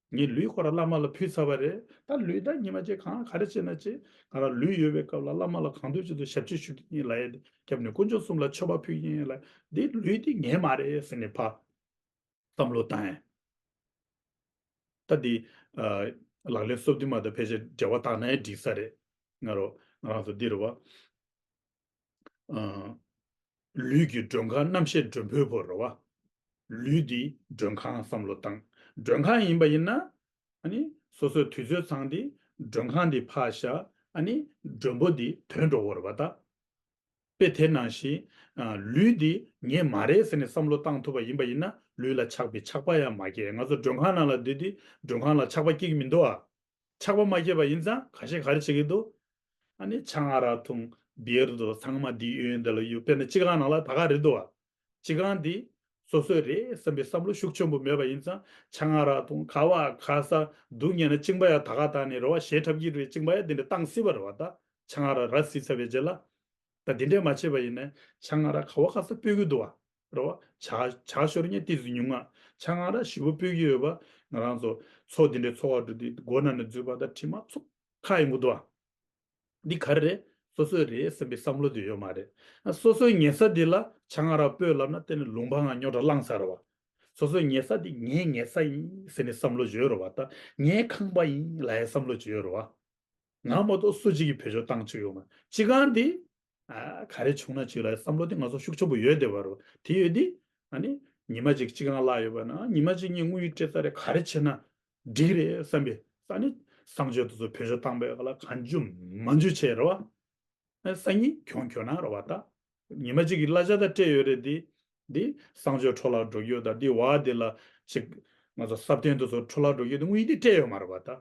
ངས་ལུས་ཁོ་རང་བླ་མ་ལ་ཕུལ་ཚར་བ་རེད། ད་ལུས་ད་ཉི་མ་གཅིག་གང་ག་རེ་བྱས་ན་བྱས། ང་རང་ལུས་ཡོད་པའི་སྐབས་ལ་བླ་མ་ལ་གང་འདོད་ཅིག་ཏུ་ཞབས་ཕྱི་ཞུ་གི་ཡིན་ལབ་ཡས་དེ་རྒྱབ་ནས་དཀོན་མཆོག་གསུམ་ལ་མཆོད་པ་ཕུལ་གྱི་ཡིན་ལབ། འདི་ལུས་འདི་ངའི་མ་རེད་ཟེར་ནས་ཕར་བསམ་བློ་བཏང་ཡས། ད་འདི་ཨ། ལག་ལེན་སོ་བདུན་མ་དང་ཕལ་ཆེར་འབྲེལ་བ་བཏང་ན་ཡང་འགྲིག་ས་རེད། ང་རོ་ང་རང་ཚོ་འདི་རེད་བ། ཨ། ལུས་ཀྱི་མགྲོན་ཁང་རྣམ་ཤེས་མགྲོན་པོའི་བུ་རེད་བ། ལུས་འདི་མགྲོན་ཁང་བསམ་བློ་བཏང་། མགྲོན་ཁང་ཡིན་པ་ཡིན་ན། ཨ་ནི་སོ་སོའི་དུས་ཚོད་ཚང་སྟེ་མགྲོན་ཁང་འདི་ཕར་བཞག་ཨ་ནི་མགྲོན་པོ་འདི་ཐོན་འགྲོ་གི་རེད་བ་ད། དཔེ་དེ་ནང་བཞིན། ཨ། ལུས་འདི་ངའི་མ་རེད་ཟེར་ནས་བསམ་བློ་བཏང་ཐུབ་པ་ཡིན་པ་ཡིན་ན་ལུས་ལ་ཆགས་པའི་ཆགས་པ་ཡང་མ་སྐྱེ། ང་ཚོ་མགྲོན་ཁང་ནང་ལ་སྡོད་དུས་མགྲོན་ཁང་ལ་ཆགས་པ་སྐྱེ་གི་མི་འདུག་ཨ། ཆགས་པ་མ་སྐྱེས་པ་ཡིན་ཙང་ཁ་ཤས་ག་རེ་བྱེད་ཀྱི་འདུག་ཨ་ནི་ཆང་ཨ་རག་འཐུང་། བི་ཡར་འཐུང་། ཚང་མ་འདི་གཡོན་འདི་ལ་གཡུག་དཔེར་ན་སྤྱི་ཁང་ནང་ལ་ད་ག་རེད་འདུག་བ། སྤྱི་ཁང་འདི་ སོ་སོའི་རེད་བསམ་པའི་བསམ་བློ་ཤུགས་ཆེན་པོ་མེད་པ་ཡིན་ཙང་ཆང་ཨ་རག་འཐུང་ག་བ་ག་ས་སྡུག་བསྔལ་ན་གཅིན་པ་ཡང་ད་ག་ད་ནི་རེད་བ། ཞེ་ཁྲབ་ཀྱི་རེད། གཅིན་པ་ཡང་འདི་འདྲ་བཏང་སྲིད་པ་རེད་བ། ད་ཆང་ཨ་རག་རག་སྲིད་ཚར་བའི་རྗེས་ལ། ད་དེ་འདྲས་མ་བྱས་པ་ཡིན་ན་ཆང་ཨ་རག་ག་བ་ག་ས་སྤོས་ཀྱི་འདུག་བ། རེད་བ། ཇ་ཇ་ཤོར་མཁན་ཏོག་ཙམ་ཉུང་ང་། ཆང་ཨ་རག་ཞེ་པོ་སྤོས་ཀྱི་ཡོད་པ། ང་རང་ཚོ་ཚོགས་འདི་འདྲའི་ཚོགས་ཁག་འགྲོ་དུས་སྒོ་ནང་ནས་འཛུལ་བ་དང་དྲི་མ་ཚུགས་ཁ་ཡོང་གི་འདུག་བ། འདི་ག་རེ་རེད། སོ་སོའི་རེད་བསམ་པའི་བསམ་བློ་དེ་ཡོད་མ་རེད། སོ་སོའི་ཉལ་ས་འདི་ལ་ཆང་ཨ་རག་སྤོས་ལབ་ན་དེ་ནི་ལུང་པ་ང་རྙོག་དྲ་བསླངས་ཚར་བ། སོ་སོའི་ཉལ་ས་འདི་ངའི་ཉལ་ས་ཡིན་ཟེར་ནས་བསམ་བློ་ཅིག་ཡོད་རེད་བ། ད་ངའི་ཁང་པ་ཡིན་ལབ་ཡའི་བསམ་བློ་ཅིག་ཡོད་རེད་བ། ང་མ་གཏོགས་སུ་གཅིག་གིས་བེད་སྤྱོད་བཏང་ཆོག་ཡོད་མ་རེད། སྤྱི་ཁང་འདི་ཨ་ག་རེ་བྱུང་ན་ཅིག་ལ་བསམ་བློ་དེ་ང་ཚོ་ཤུགས་ཆེན་པོ་ཡོད་བསྡད་པ་རེད། དེ་ཡོད་དུས་ཨ་ནི་ཉི་མ་གཅིག་སྤྱི་ཁང་གླ་ཡོད་པ་ན་ཉི་མ་གཅིག་ངས་དངུལ་སྤྲད་ས་རེད། ག་རེ་བྱས་ན་འགྲིག་རེད་བསམ་པའི་ས་ནི་གསང་སྤྱོད་དེ་ཚོ་བེད་སྤྱོད་བཏང་པའི་ག་ལ་གང་འཇུ་མ་འཇུ་བྱས་རེད་བ། སང་ཉིན་གྱོང་གྱོང་ན་རེད་བ། ད་ཉི་མ་གཅིག་གི་གླ་ཆ་ད་སྤྲད་ཡོད་རེད། འདི་འདི་གསང་སྤྱོད་འཕྲོ་བརླག་འགྲོ་གི་ཡོད། ད་འདི་བ་འདི་ལ་ཅིག་ང་ཚོ་སྲ་བརྟན་དེ་ཚོ་འཕྲོ་བརླག་འགྲོ་གི་ཡོད། དེ་དངུལ་འདི་སྤྲད་ཡོད་མ་རེད་བ། ད་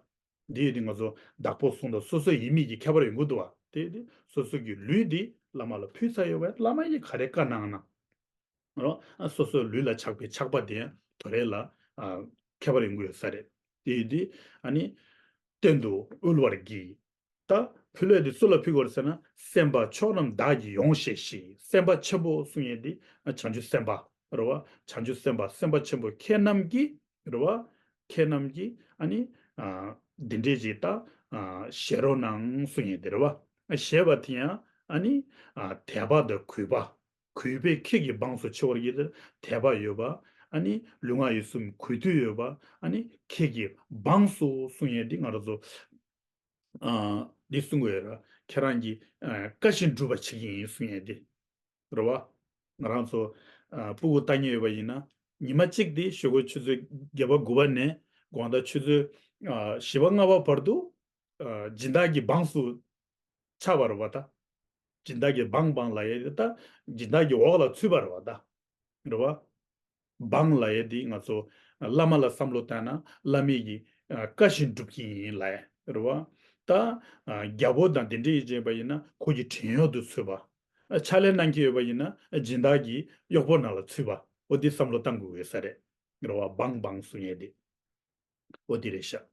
འདི་ཡོད་དེ་ང་ཚོ་བདག་པོ་སོང་ད་སོ་སོ་ཡིན་མིན་གྱི་ཁྱད་པར་ཡོང་གི་འདུག་བ། དེ་དེ་སོ་སོ་གི་ལུས་འདི་བླ་མ་ལ་ཕུལ་ཚར་ཡོད་བས། བླ་མ་ཡིས་ག་རེ་བཀའ་གནང་ན། རོ། ཨ་སོ་སོའི་ལུས་ལ་ཆགས་པའི་ཆགས་པ་དེ་ཡང་དོ་རེད་ལ། ཨ་ཁྱད་པར་ཡོང་གི་ཡོད་ས་རེད། དེ་ཡིན་དུས་ཨ་ནི་གཏན་དུ་དབུལ་བར་བགྱི། ད་ཕུལ་ལས་དེ་སུ་ལ་ཕུལ་དགོས་རེད་ཟེར་ན། སེམས་དཔའ་མཆོག་རྣམས་བདག་གིས་ཡོངས་བཞེས་ཤིག། སེམས་དཔའ་ཆེན་པོ་གསུང་ཡས་དེ་ཨ་བྱང་ཆུབ་སེམས་དཔའ་རེད་བ། བྱང་ཆུབ་སེམས་དཔའ་སེམས་དཔའ་ཆེན་པོ་ཁྱེད་རྣམས་ཀྱིས་རེད་བ། ཁྱེད་རྣམས་ཀྱིས་ཨ་ནི་ཨ་འདི་འདྲས་ཅིག་ད་ཨ་བཞེས་རོགས་གནང་གསུང་ཡས་དེ་རེད་བ། ཨ་བཞེས་པ་དེ་ཡང་ཨ་ནི་ཨ་དད་པ་དང་གུས་པ། གུས་པས་ཁྱེད་ཀྱི་འབངས་སུ་མཆི་བར་བགྱི། དེར་དད་པ་ཡོད་པ། ཨ་ནི་ལུས་ངག་ཡིད་གསུམ་གུས་འདུད་ཡོད་པ། ཨ་ནི་ཁྱེད་ཀྱི་འབངས་སུ་གསུང་ཡས་འདི་ང་རང་ཚོ་ཨ་འདི་གསུང་དགོས་ཡོད་ར། ཁྱེད་རང་གི་ཨ་བཀའ་བཞིན་སྒྲུབ་པ་བྱེད་ཀྱི་ཡིན་གསུང་ཡས་འདི་རེད་བ། ང་རང་ཚོ་ཨ་སྤུ་གུ་ལྟ་མཁན་ཡོད་པ་ཡིན་ན་ཉི་མ་གཅིག་འདི་ཞོགས་ཀས་ཆུ་ཚོད་བརྒྱད་པ་དགུ་པ་ནས་དགོང་དག་ཆུ་ཚོད་ཨ་བཞི་པ་ལྔ་པ་བར་དུ་ཨ་སྦྱིན་བདག་གི་འབངས་སུ་ཆགས་པ་རེད་བ། ད་སྦྱིན་བདག་གི་འབངས་འབངས་ལབ་ཡས་དེ་ད་སྦྱིན་བདག་གི་འོག་ལ་ཚུད་པ་རེད་བ། ད་རེད་བ། འབངས་ལབ་ཡས་དེ་ང་ཚོ་བླ་མ་ལ་བསམ་བློ་བཏང་ན་བླ་མའི་གི་ཨ་བཀའ་བཞིན་སྒྲུབ་ཀྱི་ཡིན་ལབ་ཡས་རེད་བ། ད་ཨ་རྒྱལ་པོ་དང་དེ་འདྲ་ཡིན་ཅེས་པ་ཡིན་ན་ཁོ་གི་བྲན་གཡོག་ཏུ་ཚུད་པ། ཨ་ཕྱག་ལས་གནང་གི་ཡོད་པ་ཡིན་ན་ཨ་སྦྱིན་བདག་གི་གཡོག་པོ་ནང་ལ་ཚུད་པ། འོ་དེ་བསམ་བློ་བཏང་དགོས་ཡོད་ས་རེད། རེད་བ། འབངས་འབངས་གསུང་ཡས་དེ། འོ་དེ་རེད་ཤག།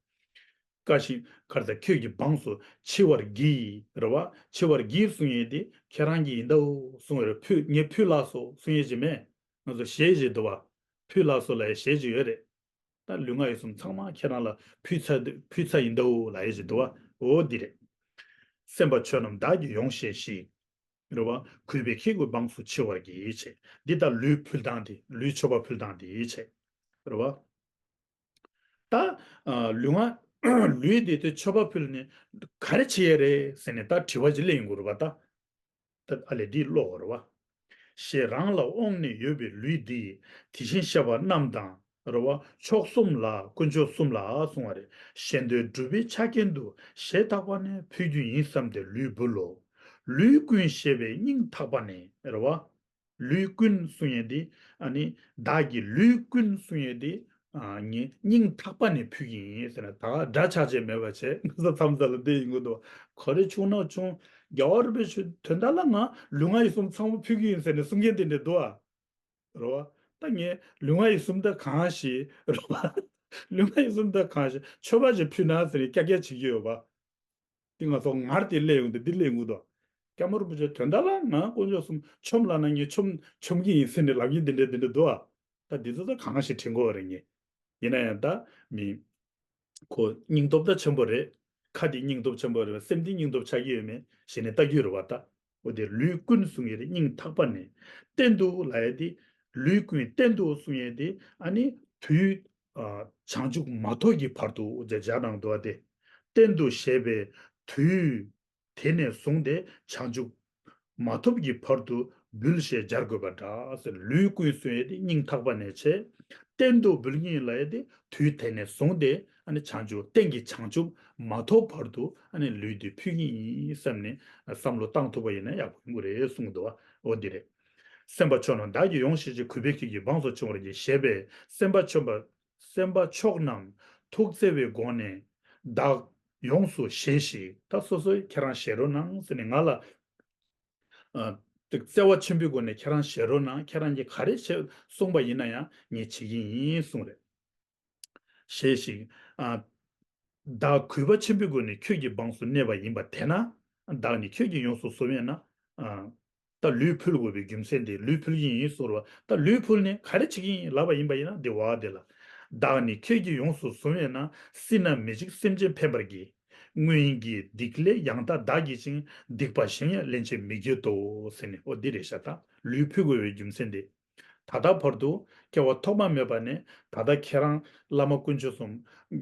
བཀའ་བཞིན་ག་རེ་ཟེར། ཁྱོད་ཀྱི་འབངས་སུ་མཆི་བར་བགྱི། རེད་བ། མཆི་བར་བགྱི་གསུང་ཡས་དེ་ཁྱེད་རང་གི་ཡིན་དའོ་གསུང་བར་ཕུལ། ངས་ཕུལ་ལགས་སོ་གསུང་ཡས་ཅིག་མེད། ང་ཚོ་ཞེས་ཅིག་འདུག་བ། ཕུལ་ལགས་སོ་ལབ་ཡས་ཞེས་ཅིག་ཡོད་རེད། ད་ལུས་ངག་ཡིད་གསུམ་ཚང་མ་ཁྱེད་རང་ལ་ཕུལ་ཚར་དུས་ཕུལ་ཚར་ཡིན་དའོ་ལབ་ཡས་ཅིག་འདུག་བ། འོ་འདི་རེད། སེམས་དཔའ་ཆོས་རྣམས་བདག་གིས་ཡོངས་བཞེས་ཤིག། རེད་བ། གུས་པས་ཁྱེད་ཀྱི་འབངས་སུ་མཆི་བར་བགྱི་བྱས། འདི་ལྟར་ལུས་ཕུལ་སྟངས་དེ་ལུས་མཆོད་པ་ཕུལ་སྟངས་དེ་བྱས། རེད་བ། ད་ཨ་ལུས་ངག་ལུས་དེ་དེ་མཆོད་པ་ཕུལ་ནས་ག་རེ་བྱེད་ཡས་རེད་ཟེར་ནས་ད་དྲི་བ་ཅིག་སླེབས་ཡོང་གི་རེད་བ། ད་ད་ཨ་ལས་འདི་ཀློག་རེད་བ། ཞེས་རང་ལ་དབང་ནི་ཡོད་པའི་ལུས་འདི། དེ་བཞིན་གཤེགས་པ་རྣམས་དང་རེད་བ། མཆོག་གསུམ་ལ་དཀོན་མཆོག་གསུམ་ལ་གསུང་བ་རེད། གཞན་དོན་སྒྲུབ་པའི་ཆ་རྐྱེན་དུ་ཞེས་ཐག་པ་ནས་ཕུལ་རྒྱུ་ཡིན་བསམས་ཏེ་ལུས་འབུལ་ལོ། ལུས་ཀུན་བཞེས་པའི་སྙིང་ཐག་པ་ནས་རེད་བ། ལུས་ཀུན་གསུང་ཡས་འདི་ཨ་ནི་བདག་གི་ལུས་ཀུན་གསུང་ཡས་འདི་ཨ་ངས་སྙིང་ཐག་པ་ནས་ཕུལ་གྱི་ཡིན་ཟེར་ན་ད་འདྲ་ཆགས་ཅན་མེད་པ་བྱས་ང་ཚོ་མཚམས་མཚམས་ལ་འདི་ཡིན་དགོས་འདུག་ག་རེ་བྱུང་ན་བྱུང་། རྒྱལ་བ་རིན་པོ་ཆེ་དོན་དག་ལ་ང་ལུས་ངག་ཡིད་གསུམ་ཚང་མ་ཕུལ་གྱི་ཡིན་ཟེར་ནས་གསུང་མཁན་དེ་འདྲ་འདུག་ཨ། རེད་བ། ད་ངས་ལུས་ངག་ཡིད་གསུམ་ད་གང་ཞིག་རེད་བ། ལུས་ངག་ཡིད་གསུམ་ད་གང་ཞིག་མཆོད་པ་ཞིག་ཕུལ་ན་ཟེར་ནས་ཀྱག་ཀྱག་བྱེད་ཀྱི་ཡོད་པ། འདི་ང་ཚོ་ངར་དེ་སླེབས་ཡོང་དུས་འདི་སླེབས་ཡོང་གི་འདུག་སྐྱབས་མགོན་རིན་པོ་ཆེ་དོན་དག་ལ་ང་དཀོན་མཆོག་གསུམ་ཆོམ་ལབ་ན་ངས་ཆོམ་ཆོམ་གྱི་ཡིན་ཟེར་ནས་ལབ་ཀྱི་འདི་འདྲ་འདི་འདྲ་འདུག་ཨ། ད་འདི་ཚོ་ད་གང་ཞིག་དྲན་གོ་བ་རེད་ངས། ཡིན་ན་ཡང་ད་མི་ཁོ་སྙིང་སྟོབས་ད་ཆེན་པོ་རེད། ཁ་འདི་སྙིང་སྟོབས་ཆེན་པོ་རེད། སེམས་འདི་སྙིང་སྟོབས་ཆགས་ཀྱི་ཡོད་མེད་ཞེ་ནས་ལྟ་རྒྱུ་རེད་བ་ད། འོ་དེ་ལུས་ཀུན་གསུང་ཡས་དེ་སྙིང་ཐག་པ་ནས། གཏན་དུ་ལབ་ཡས་དེ་ལུས་ཀུན་གཏན་དུ་གསུང་ཡས་དེ་ཨ་ནི་དུས་ཨ་བྱང་ཆུབ་མ་ཐོབ་ཀྱི་བར་དུ་ཟེར་སྦྱར་གནང་འདུག་བ་དེ། གཏན་དུ་བཞེས་པའི་དུས་དེ་ནས་བཟུང་སྟེ་བྱང་ཆུབ་མ་ཐོབ་ཀྱི་བར་དུ་འབུལ་ཞེས་སྦྱར་དགོས་པ་འདྲ་ཟེར། ལུས་ཀུན་གསུང་ཡས་དེ་སྙིང་ཐག་པ་ནས་བྱས། གཏན་དུ་འབུལ་ངེས་ལབ་ཡས་དེ་དུས་དེ་ནས་བཟུང་སྟེ་ཨ་ནི་བྱང་ཆུབ་གཏན་གྱི་བྱང་ཆུབ་མ་ཐོབ་བར་དུ་ཨ་ནི་ལུས་འདི་ཕུལ་གྱི་ཡིན་བསམ་ནས་བསམ་བློ་བཏང་ཐུབ་པ་ཡིན་ན་ཡག་པོ་ཡོང་གི་རེད་གསུངས་འདུག་བ། འོ་འདི་རེད། སེམས་དཔའ་མཆོག་རྣམས་བདག་གིས་ཡོངས་བཞེས་ཤིག། གུས་པས་ཁྱེད་ཀྱི་འབངས་སུ་མཆི་བར་བགྱི། ཞེས་པས་སེམས་དཔའ་མཆོག་པ་སེམས་དཔའ་མཆོག་རྣམས་ཐུགས་བརྩེ་བའི་སྒོ་ནས་བདག་ཡོངས་སུ་བཞེས་ཤིག། ད་སོ་སོས་ཁྱེད་རང་བཞེས་རོགས་གནང་ཟེར་ནས་ང་ལ་ཨ་ ཏེ་བརྩེ་བ་ཆེན་པོའི་སྒོ་ནས་ཁྱེད་རང་བཞེས་རོགས་གནང་། ཁྱེད་རང་གིས་ག་རེ་བྱས་གསུངས་པ་ཡིན་ན་ཡང་ངས་བྱེད་ཀྱི་ཡིན་གསུངས་རེད། ཞེས་ཤིག་ཨ། བདག་གུས་པ་ཆེན་པོའི་སྒོ་ནས་ཁྱོད་ཀྱི་འབངས་སུ་གནས་པ་ཡིན་པ་དེས་ན། བདག་ནི་ཁྱོད་ཀྱིས་ཡོངས་སུ་བཟུང་བས་ན། ཨ། ད་ལུས་ཕུལ་དགོས་པའི་རྒྱུ་མཚན་དེ། ལུས་ཕུལ་གྱི་ཡིན་གསུངས་རེད་བ། ད་ལུས་ཕུལ་ནས་ག་རེ་བྱེད་ཀྱི་ཡིན་ལབ་པ་ཡིན་པ་ཡིན་ན། འདི་བ་དེ་ལ། བདག་ནི་ཁྱོད་ཀྱིས་ཡོངས་སུ་བཟུང་བས་ན། སྲིད་ན་མི་འཇིགས་སེམས་ཅན་ཕན་པར་བགྱི། སྔོན་གྱི་སྡིག་ལས་ཡང་དག་འདའ་བགྱིད་ཅིང་། སྡིག་པ་གཞན་ཡང་སླན་ཆད་མི་བགྱིད་དོ། ཟེར་ནས་འོ་འདི་རེད་ཤག་ད་ལུས་ཕུལ་དགོས་པའི་རྒྱུ་མཚན་དེ། ད་ལྟ་བར་དུ་སྐྱེ་བ་ཐོག་མ་མེད་པ་ནས་ད་ལྟ་ཁྱེད་རང་བླ་མ་དཀོན་མཆོག་གསུམ་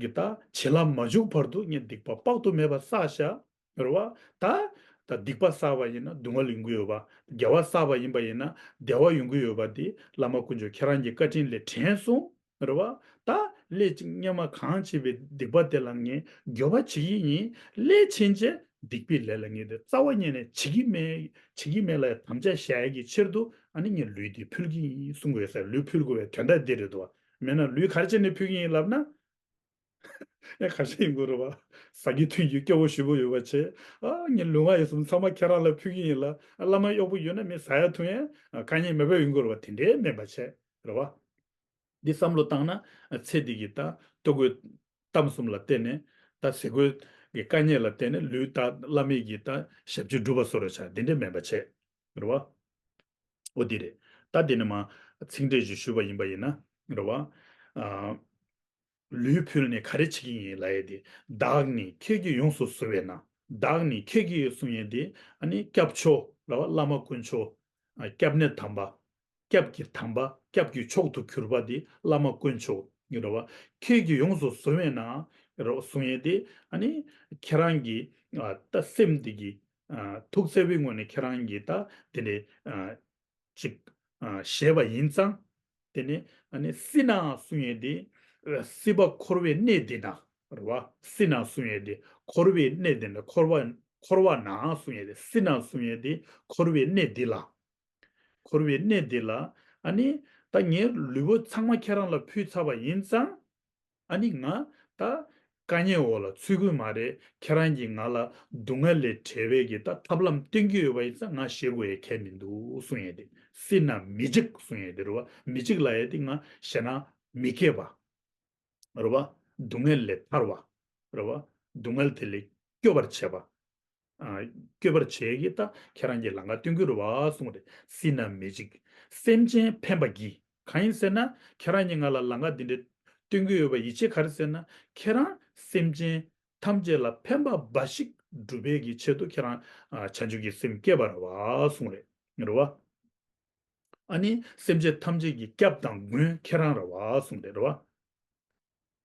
གྱི་ད་བྱིན་རླབས་མ་འཇུག་བར་དུ་ངས་སྡིག་པ་དཔག་ཏུ་མེད་པ་བསགས་ཤག་རེད་བ། ད་ད་སྡིག་པ་བསགས་པ་ཡིན་ན་སྡུག་བསྔལ་ཡོང་གི་ཡོད་པ། དགེ་བ་བསགས་པ་ཡིན་པ་ཡིན་ན་བདེ་བ་ཡོང་གི་ཡོད་པ་དེ་བླ་མ་དཀོན་མཆོག་ཁྱེད་རང་གི་བཀའ་དྲིན་ལས་དྲན་སོང་། རེད་བ། ད་སླད་ཅིག་སྔོན་མ་གང་བྱས་པའི་སྡིག་པ་དེ་ལ་ངས་འགྱོད་པ་བྱེད་ཀྱི་ཡིན། སླད་ཕྱིན་ཆད་སྡིག་པའི་ལས་ལ་ངས་དེ་རྩ་བ་ཉིད་ནས་བྱེད་ཀྱི་མེད། བྱེད་ཀྱི་མེད་ལ་ཡང་དམ་བཅའ་བཞག་ཡག་གི་ཕྱིར་དུ་ཨ་ནི་ངས་ལུས་འདི་ཕུལ་གྱི་ཡིན་གསུང་དགོས་ཟེར། ལུས་ཕུལ་དགོས་པའི་དོན་དག་འདི་རེད་འདུག་བ། མེད་ན་ལུས་ག་རེ་བྱས་ནས་ཕུལ་གྱི་ཡིན་ལབ་ན། ཨེ་ག་རེ་ཡིན་དགོས་རེད་བ། ཟ་རྒྱུ་འཐུང་རྒྱུ་སྐྱོ་བོ་ཞེ་པོ་ཡོད་པ་བྱས། ཨ་ངས་ལུས་ངག་ཡིད་གསུམ་ཚང་མ་ཁྱེད་རང་ལ་ཕུལ་གྱི་ཡིན་ལ། ཨ་བླ་མ་གཡོག་པོ་ཡོད་ན་མི་ཟ་ཡ་འཐུང་ཡ་དཀའ་ངལ་མེད་པ་ཡོང་དགོས་རེད་བ། དེ་འདྲའི་མིན་པ་བྱས་རེད་བ། འདི་བསམ་བློ་བཏང་ན་ཚེ་འདི་གི་ད་ལྟོ་གོས་གཏམ་གསུམ་ལ་བརྟེན་ནས། ད་ཟས་གོས་ཀྱི་དཀའ་ངལ་ལ་བརྟེན་ནས་ལུས་ད་བླ་མེད་ཀྱི་ད་ཞབས་ཕྱི་སྒྲུབ་པ་བཟོ་འདྲ་ཆགས། འདི་འདྲ་མིན་པ་བྱས་རེད་བ། འོ་འདི་རེད། ད་འདི་ནས་མ་ཚིག་འགྲེལ་ཞིག་ཞུས་པ་ཡིན་པ་ཡིན་ན་རེད་བ། ཨ། ལུས་ཕུལ་ནས་ག་རེ་བྱེད་ཀྱི་ཡིན་ལབ་ཡས་དེ། བདག་ནི་ཁྱེད་ཀྱིས་ཡོངས་སུ་བཟུང་བས་ན། བདག་ནི་ཁྱེད་ཀྱིས་གསུང་ཡས་དེ་ཨ་ནི་སྐྱབས་མཆོག་ལབ་པ་བླ་མ་དཀོན་མཆོག་ཨ་སྐྱབས་གནས་དམ་པ། སྐྱབས་ཀྱི་དམ་པ། སྐྱབས་ཀྱི་མཆོག་ཏུ་གྱུར་པ་དེ་བླ་མ་དཀོན་མཆོག་ཡིན་རེད་བ། ཁྱེད་ཀྱིས་ཡོངས་སུ་བཟུང་བས་ན། རེད་བ། བཟུང་ཡས་དེ་ཨ་ནི་ཁྱེད་རང་གི་ཨ་ད་སེམས་དེ་གི་ཨ་ཐུགས་བརྩེ་བའི་ངོས་ནས་ཁྱེད་རང་གི་ད་དེ་ནས་ཨ་ཅིག་ཨ་བཞེས་པ་ཡིན་ཙང་། དེ་ནས་ཨ་ནི་སྲིད་ནའང་གསུང་ཡས་དེ། ཨ་སྲིད་པ་འཁོར་བའི་གནས་འདི་ན། རེད་བ། སྲིད་ནའང་གསུང་ཡས་དེ་འཁོར་བའི་གནས་འདི་ན། འཁོར་བ་འཁོར་བ་ནའང་གསུང་ཡས་དེ། སྲིད་ནའང་གསུང་ཡས་དེ་འཁོར་བའི་གནས་འདི་ལ། འཁོར་བའི་གནས་འདི་ལ། ཨ་ནི་ད་ངའི་ལུས་པོ་ཚང་མ་ཁྱེད་རང་ལ་ཕུལ་ཚར་བ་ཡིན་ཙང་། ཨ་ནི་ང་ད་དཀའ་ངལ་འོག་ལ་ཚུད་ཀྱི་མ་རེད། ཁྱེད་རང་གིས་ང་ལ་སྡུག་བསྔལ་ལས་བྲལ་བའི་གི་ད་ཐབས་ལམ་སྟོན་གྱི་ཡོད་པ་ཡིན་ཙང་། ང་བཞེས་དགོས་ཡས་གལ་མི་འདུག་གསུང་ཡས་དེ། སྲིད་ན་མི་འཇིགས་གསུང་ཡས་དེ་རེད་བ། མི་འཇིགས་ལབ་ཡས་དེ་ང་བཞེས་ན་མི་སྐྱེ་བ། རེད་བ། སྡུག་བསྔལ་ལས་ཐར་བ། རེད་བ། སྡུག་བསྔལ་དེ་ལས་སྐྱོབ་པར་བྱེད་པ། ཨ་སྐྱོབ་པར་བྱེད་ཀྱི་ད་ཁྱེད་རང་གིས་ལམ་ཁ་སྟོན་གྱི་རེད་བ་གསུངས་ཏེ། སྲིད་ན་མི་འཇིགས་སེམས་ཅན་ཕན་པར་བགྱི། གང་ཡིན་ཟེར་ན་ཁྱེད་རང་གིས་ང་ལ་ལམ་ཁ་འདི་འདྲ་སྟོན་གྱི་ཡོད་པ་ཡིད་ཆེས་ག་རེ་ཟེར་ན། ཁྱེད་རང་སེམས་ཅན་ཐམས་ཅད་ལ་ཕན་པ་འབའ་ཞིག་སྒྲུབ་པའི་གི་ཆེད་དུ་ཁྱེད་རང་ཨ་བྱང་ཆུབ་ཀྱི་སེམས་བསྐྱེད་པ་རེད་བ་གསུངས་རེད། རེད་བ། ཨ་ནི་སེམས་ཅན་ཐམས་ཅད་ཀྱི་སྐྱབས་དང་མགོན་ཁྱེད་རང་རེད་བ་གསུངས་རེད། རེད་བ།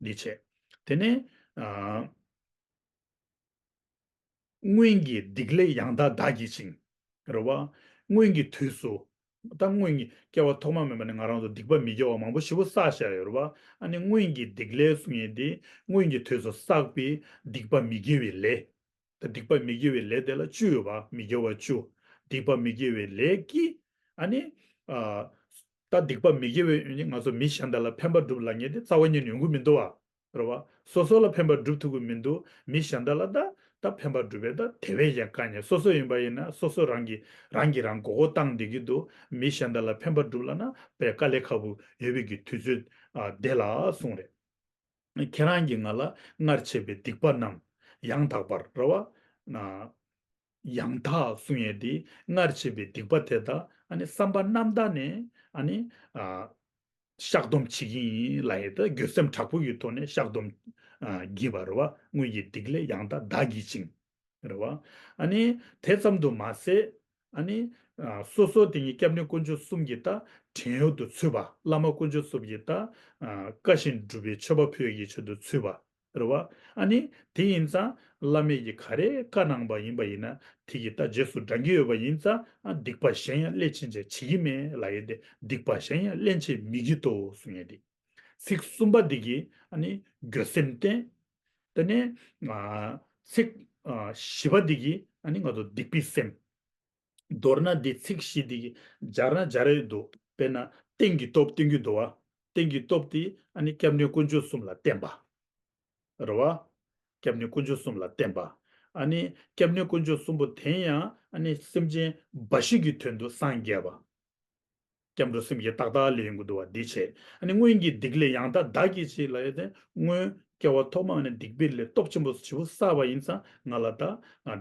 འདི་བྱས། དེ་ནས་ཨ། སྔོན་གྱི་སྡིག་ལས་ཡང་དག་འདའ་བགྱིད་ཅིང་། རེད་བ། སྔོན་གྱི་དུས་སུ། ད་སྔོན་གྱི་སྐྱེ་བ་ཐོག་མ་མེད་པ་ནས་ང་རང་ཚོ་སྡིག་པ་མི་དགེ་བ་མང་པོ་ཞེ་པོ་བསགས་བཞག་ཡོད་རེད་བ། ཨ་ནི་སྔོན་གྱི་སྡིག་ལས་གསུང་ཡས་དེ་སྔོན་གྱི་དུས་སུ་བསགས་པའི་སྡིག་པ་མི་དགེ་བའི་ལས། ད་སྡིག་པ་མི་དགེ་བའི་ལས་དེ་ལ་བཅུ་ཡོད་པ། མི་དགེ་བ་བཅུ། སྡིག་པ་མི་དགེ་བའི་ལས་ཀྱིས་ཨ་ནི། ཨ། ད་སྡིག་པ་མི་དགེ་བའི་ཡོན་ཏན་ང་ཚོ་མི་གཞན་དག་ལ་ཕན་པ་སྒྲུབ་ལབ་མཁན་དེ་རྩ་བ་ཉིད་ནས་ཡོང་གི་མི་འདུག་བ། རེད་བ། སོ་སོ་ལ་ཕན་པ་སྒྲུབ་ཐུབ་ཀྱི་མི་འདུག་མི་གཞན་དག་ལ་ད་ད་ཕན་པ་སྒྲུབ་པའི་ད་དེ་བས་ཀྱང་དཀའ་ངལ། སོ་སོ་ཡིན་པ་ཡིན་ན་སོ་སོ་རང་གིས་རང་གིས་རང་མགོ་སྐོར་བཏང་བསྡད་ཀྱི་འདུག་མི་གཞན་དག་ལ་ཕན་པ་སྒྲུབ་ལབ་ན་དཔེ་དཀའ་ལས་ཁག་པོ་ཡོད་པའི་གི་དུས་ཚོད་ཨ་དེ་ལ་གསུངས་རེད། ཁྱེད་རང་གིས་ང་ལ་སྔར་བྱས་པའི་སྡིག་པ་རྣམས་ཡང་དག་པར། རེད་བ། ཨ། ཡང་དག་གསུང་ཡས་དེ་སྔར་བྱས་པའི་སྡིག་པ་དེ་དག་ཨ་ནི་བསམ་པ་རྣམ་དག་ནས་ཨ་ནི། ཨ། བཤགས་སྡོམ་བྱེད་ཀྱི་ཡིན་ལབ་ཡས་དེ་འགྱོད་སེམས་དྲག་པོ་ཡི་ཐོག་ནས་བཤགས་སྡོམ། ཨ། བགྱིས་པ་རེད་བ། སྔོན་གྱི་སྡིག་ལས་ཡང་དག་འདའ་བགྱིད་ཅིང་། རེད་བ། ཨ་ནི་དེ་ཙམ་དུ་མ་ཟད། ཨ་ནི། ཨ། སོ་སོ་དེ་ཉིད་སྐྱབས་གནས་དཀོན་མཆོག་གསུམ་གྱི་ད་བྲན་གཡོག་ཏུ་ཚུད་པ། བླ་མ་དཀོན་མཆོག་གསུམ་གྱི་ད་ཨ་བཀའ་བཞིན་སྒྲུབ་པའི་མཆོད་པ་ཕུལ་ཡག་གི་ཆེད་དུ་ཚུད་པ། རེད་བ། ཨ་ནི་དེ་ཡིན་ཙང་བླ་མས་ཀྱི་ག་རེ་བཀའ་གནང་པ་ཡིན་པ་ཡིན་ན་དེ་གི་ད་རྗེས་སུ་འབྲང་གི་ཡོད་པ་ཡིན་ཙང་། ཨ། སྡིག་པ་གཞན་ཡང་སླད་ཕྱིན་ཆད་བྱེད་ཀྱི་མེད་ལབ་ཡས་དེ། སྡིག་པ་གཞན་ཡང་སླན་ཆད་མི་བགྱིད་དོ་གསུང་ཡས་དེ། ཚིག་གསུམ་པ་འདི་གིས་ཨ་ནི་འགྱོད་སེམས་བསྟེན། དེ་ནས་ཨ་ཚིག་ཨ་བཞི་པ་འདི་གིས་ཨ་ནི་ང་ཚོ་སྡིག་པའི་སེམས། མདོར་ན་འདི་ཚིག་བཞི་འདི་གིས་སྦྱར་ན་སྦྱར་ཡས་འདུག་དཔེར་ན་རྟེན་གྱི་སྟོབས་སྟོན་གྱི་འདུག་བ། རྟེན་གྱི་སྟོབས་དེ་ཨ་ནི་སྐྱབས་གནས་དཀོན་མཆོག་གསུམ་ལ་བརྟེན་པ། རེད་བ། སྐྱབས་གནས་དཀོན་མཆོག་གསུམ་ལ་བརྟེན་པ། ཨ་ནི་སྐྱབས་གནས་དཀོན་མཆོག་གསུམ་པོ་དེ་ཡང་ཨ་ནི་སེམས་ཅན་འབའ་ཞིག་གི་དོན་དུ་སངས་རྒྱས་པ། སྐྱབས་འགྲོ་སེམས་བསྐྱེད་ཏག་ཏག་ལས་ཡོང་གི་འདུག་བ་འདི་བྱས། ཨ་ནི་སྔོན་གྱི་སྡིག་ལས་ཡང་དག་བདག་གིས་བྱས་ལབ་ཡས་དེ། སྔོན་སྐྱེ་བ་ཐོག་མ་ནས་སྡིག་པའི་ལས་སྟོབས་ཆེན་པོ་ཞེ་པོ་བསགས་པ་ཡིན་ཙང་ང་ལ་ད་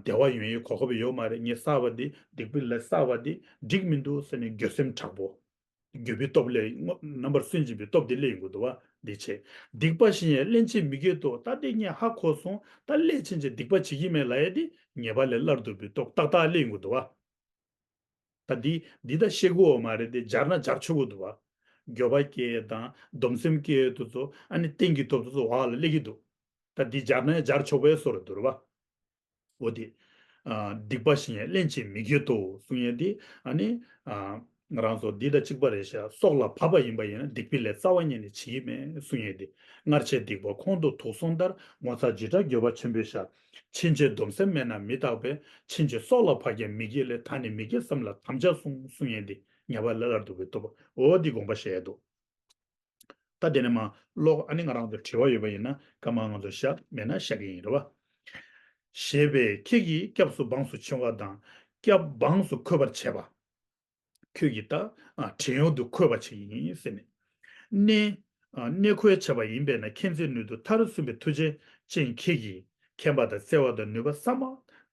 བདེ་བ་ཡོང་ཡས་གོ་སྐབས་ཡོད་མ་རེད། ངས་བསགས་པ་འདི་སྡིག་པའི་ལས་བསགས་པ་འདི་འགྲིག་མི་འདུག་ཟེར་ནས་འགྱོད་སེམས་དྲག་པོ། འགྱོད་པའི་སྟོབས་ལས་རྣམ་པར་སུན་འབྱིན་པའི་སྟོབས་འདི་སླེབས་ཡོང་གི་འདུག་བ་འདི་བྱས། སྡིག་པ་བཞིན་ཡང་སླན་ཆད་མི་བསྐྱེད་དོ། ད་འདི་ངས་ཧ་གོ་སོང་། ད་སླད་ཕྱིན་ཆད་སྡིག་པ་བྱེད་ཀྱི་མེད་ལབ་ཡས་འདི་ཉེས་པ་ལས་སླར་འདུག་པའི་སྟོབས་ཏག་ཏག་སླེབས་ཡོང་གི་འདུག་བ། ད་འདི་འདི་ད་ཤེས་དགོས་བ་མ་རེད་དེ། སྦྱར་ན་སྦྱར་ཆོག་གི་འདུག་བ། འགྱོད་པ་སྐྱེ་དང་སྡོམ་སེམས་སྐྱེ་དུས་ཚོ་ཨ་ནི་རྟེན་གྱི་སྟོབས་དུས་ཚོ་འོག་ལ་སླེབས་ཀྱི་འདུག་ད་འདི་སྦྱར་ན་ཡང་སྦྱར་ཆོག་པའི་བཟོ་འདྲ་འདུག་བ། འོ་དེ། ཨ། སྡིག་པ་བཞིན་ཡང་སླན་ཆད་མི་བསྐྱེད་དོ་གསུང་ཡས་དེ་ཨ་ནི། ཨ། ང་རང་ཚོ་འདི་དང་གཅིག་པ་རེད་ཤག་སྲོག་ལ་བབ་པ་ཡིན་པ་ཡིན་ན་སྡིག་པའི་ལས་རྩ་བ་ཉིད་ནས་བྱེད་ཀྱི་མེད་གསུང་ཡས་དེ། སྔར་བྱས་སྡིག་པ་ཁོང་དུ་དུག་སོང་ལྟར། ངོ་ཚ་འཇིགས་སྐྲག་འགྱོད་པ་ཆེན་པོས་བཤགས། ཕྱིན་ཆད་སྡོམ་སེམས་མེད་ན་མི་རྟག་པས། ཕྱིན་ཆད་སྲོག་ལ་བབ་ཀྱང་མི་བསྐྱེད་ལས། ད་ནི་མི་བསྐྱེད་བསམ་ལ་དམ་བཅའ་བསྲུང་གསུང་ཡས་དེ་ཉེས་པ་ལས་སླར་འདུག་པའི་སྟོབས་པ། འོ་འདི་དགོངས་པ་བཞེས་ཡས་འདུག་ད་དེ་ནས་མ་ཀློག་ཨ་ནི་ང་རང་ཚོ་དྲི་བ་ཡོད་པ་ཡིན་ན་སྐར་མ་ང་ཚོ་བཞག་མེད་ན་བཞག་གི་ཡིན་རེད་བ། ཞེས་པས་ཁྱེད་ཀྱིས་སྐྱབས་སུ་འབངས་སུ་འཆིང་བ་དང་། སྐྱབས་འབངས་སུ་འཁོད་པར་བྱེད་པ། ཁྱོད་ཀྱིས་ད་ཨ་བྲན་གཡོག་ཏུ་འཁོད་པ་ཅིག་ཡིན་ཟེར་ནས། གནས་ཨ་གནས་འཁོད་བྱས་པ་ཡིན་པས་ན་མཁྱེན་བརྩེ་ནུས་མཐུ་མཐར་སོན་པའི་ཐུགས་རྗེ་ཅན་ཁྱེད་ཀྱིས་མཁྱེན་པ་དང་བརྩེ་བ་དང་ནུས་པ་ཟབ་མོ་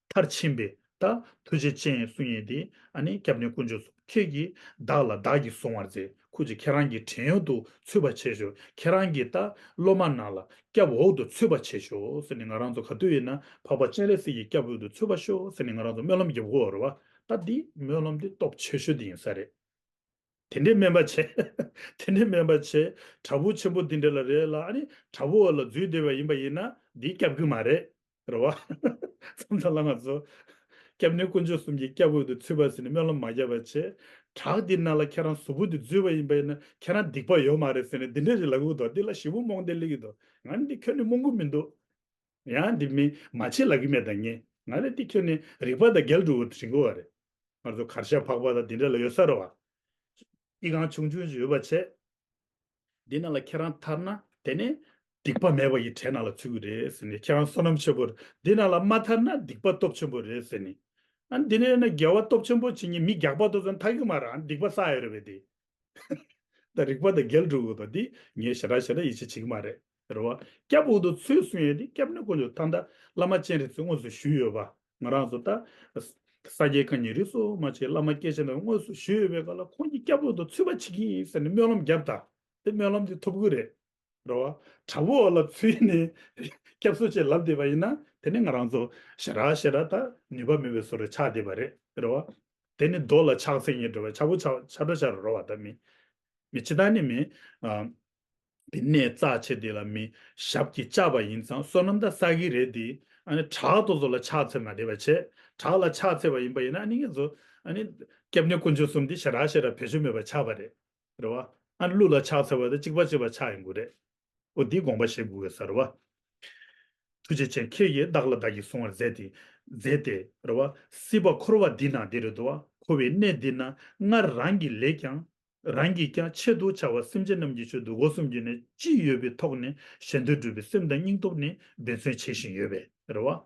མཐར་ཕྱིན་པའི་ད་ཐུགས་རྗེ་ཅན་གསུང་ཡས་དེ་ཨ་ནི་སྐྱབས་གནས་དཀོན་མཆོག་གསུམ་ཁྱེད་ཀྱིས་བདག་ལ་བདག་གིས་བཟུང་བར་མཛད། ཁོ་ཅིག་ཁྱེད་རང་གི་བྲན་གཡོག་ཏུ་ཚུད་པ་བྱས་ཤོག་ཁྱེད་རང་གི་ད་སློབ་མ་ནང་ལ་སྐྱབས་འོག་ཏུ་ཚུད་པ་བྱས་ཤོག་ཟེར་ནས། ང་རང་ཚོ་ག་དུས་ཡིན་ན་འཕགས་པ་སྤྱན་རས་གཟིགས་ཀྱི་སྐྱབས་འོག་ཏུ་ཚུད་པ་ཤོག་ཟེར་ནས་ང་རང་ཚོ་སྨོན་ལམ་རྒྱབ་དགོས་རེད་བ། ད་འདི་སྨོན་ལམ་འདི་སྟོབས་ཆེ་ཤོས་འདི་ཡིན་ས་རེད། དེ་འདྲའི་དམན་པ་བྱས། དེ་འདྲའི་དམན་པ་བྱས། དྲག་པོ་ཆེན་པོ་འདི་འདྲ་ལ་རེད་ལ། ཨ་ནི་དྲག་པོ་བ་ལ་འཛུལ་བསྡད་པ་ཡིན་པ་ཡིན་ན་འདི་སྐྱབས་ཀྱི་མ་རེད། རེད་བ། མཚམས་མཚམས་ལ་ང་ཚོ་སྐྱབས་གནས་དཀོན་མཆོག་གསུམ་གྱི་སྐྱབས་འོག་ཏུ་ཚུད་པ་ཟེར་ནས་སྨོན་ལམ་མ་བརྒྱབ་པ་བྱས། བྲག་འདི་ནང་ལ་ཁྱེད་རང་གཟུགས་པོ་འདི་འཛུལ་བ་ཡིན་པ་ཡིན་ན་ཁྱེད་རང་སྡིག་པ་ཡོད་མ་རེད་ཟེར་ནས་འདི་འདྲ་ཞིག་ལབ་ཀྱི་འདུག་འདི་ལ་ཞེ་པོ་རྨོངས་བསྡད་ལེ་གི་འདུག་ང་ནི་འདི་ཁྱོན་ནས་རྨོངས་གི་མི་འདུག་ཡང་འདི་མི་མ་བྱེད་ལབ་ཀྱི་མེད་ད་ངས། ང་ལ་འདི་ཁྱོན་ནས་རིག་པ་དང་འགལ་འགྲོ་གི་དྲན་གྱི་ཡོད་རེད། ང་ཚོ་གར་ཞ་འཕགས་པ་དང་འདི་འདྲ་ལ་ཡོད་ས་རེད་བ། ཨི་ཁང་ཆུང་ཆུང་ཞིག་ཡོད་པ་བྱས། འདི་ནང་ལ་ཁྱེད་རང་ཐར་ན་དེ་ནས་སྡིག་པ་མེད་པ་ཡི་གྲས་ནང་ལ་ཚུད་ཀྱི་རེད་ཟེར་ནས། ཁྱེད་རང་བསོད་ནམས་ཆེན་པོ་རེད། འདི་ནང་ལ་མ་ཐར་ན་སྡིག་པ་སྟོབས་ཆེན་པོ་རེད་ཟེར་ནས། ཨ་འདི་ནས་ན་དགེ་བ་སྟོབས་ཆེན་པོ་བྱེད་མཁན་མི་རྒྱགས་པ་དེ་ཚོ་ཐར་གྱི་མ་རེད། ཨ་སྡིག་པ་བསགས་ཡོད་རེད་པས་དེ། ད་རིག་པ་དང་འགལ་འགྲོ་གི་འདུག་འདི་ངས་ཞེ་དྲག་ཞེ་དྲག་ཡིད་ཆེས་བྱེད་ཀྱི་མ་རེད། རེད་བ། སྐྱབས་འོག་ཏུ་ཚུད་གསུང་ཡས་འདི་སྐྱབས་གནས་དཀོན་མཆོག་ད་ལྟ་བླ་མ་སྤྱན་རས་གཟིགས་དངོས་སུ་བཞུགས་ཡོད་པ། ང་རང་ཚོ་ད་ས་སྐྱའི་བཀའ་རྙིང་རིས་སུ་མ་ཆད་བླ་མ་སྐྱེས་ཆེན་དང་དངོས་སུ་བཞུགས་ཡོད་པའི་སྐབས་ལ་ཁོང་གིས་སྐྱབས་འོག་ཏུ་ཚུད་པ་བྱེད་ཀྱི་ཡིན་ཟེར་ནས་སྨོན་ལམ་བརྒྱབ་ད། དེ་སྨོན་ལམ་དེ་ཐོབ་གི་རེད། རེད་བ། དྲག་པོ་འོག་ལ་ཚུད་ནས་སྐྱབས་སུ་མཆི་ལབ་བསྡད་པ་ཡིན་ན་དེ་ནི་ང་རང་ཚོ་ཞེ་དྲག་ཞེ་དྲག་ད་ནུས་པ་མེད་པའི་བཟོ་འདྲ་ཆགས་བསྡད་པ་རེད། རེད་བ། དེ་ནི་རྡོ་ལ་ཕྱག་འཚལ་མཁན་འདྲ་བ་ཆགས་པོ་ཆགས་ཆགས་འདྲ་ཆགས་རེད་བ། ད་མི་མི་ཅི་ད་ནི་མི་ཨ་དེ་གནས་རྩ་ཆེ་དེ་ལ་མི་ཞབས་ཀྱིས་བཅགས་པ་ཡིན་ཙང་བསོད་ནམས་ད་བསགས་ཀྱི་རེད་དེ། ཨ་ནི་བྲག་དེ་ཚོ་ལ་ཕྱག་འཚལ་མ་བསྡད་པ་བྱས། བྲག་ལ་ཕྱག་འཚལ་བ་ཡིན་པ་ཡིན་ན་ཨ་ནི་ང་ཚོ་ཨ་ནི་སྐྱབས་གནས་དཀོན་མཆོག་གསུམ་དེ་ཞེ་དྲག་ཞེ་དྲག་བེད་སྤྱོད་མེད་པ་ཆགས་པ་རེད། རེད་བ། ཨ་ནི་ཀླུ་ལ་ཕྱག་འཚལ་བ་དང་གཅིག་པ་གཅིག་པ་ཆགས་ཡོང་གི་རེད། འོ་འདི་དགོངས་པ་བཞེས་དགོས་ཀྱི་ས་རེད་བ། ཐུགས་རྗེ་ཅན་ཁྱེད་ཀྱིས་བདག་ལ་བདག་གིས་བཟུང་བར་མཛད་དེ། མཛད་དེ་རེད་བ། སྲིད་པ་འཁོར་བ་འདི་ན་འདི་རེད་འདུག་བ། འཁོར་བའི་གནས་འདི་ན་སྔར་རང་གི་ལས་ཀྱང་། རང་གིས་ཀྱང་ཆེད་དུ་བྱ་བ་སེམས་ཅན་རྣམས་ཀྱི་ཆེད་དུ་སྒོ་གསུམ་གྱི་གནས་ཅི་ཡོད་པའི་ཐོག་ནས་གཞན་དོན་སྒྲུབ་པའི་སེམས་དང་སྙིང་སྟོབས་ནི་འབད་བརྩོན་བྱེད་བཞིན་ཡོད་པས་རེད་བ།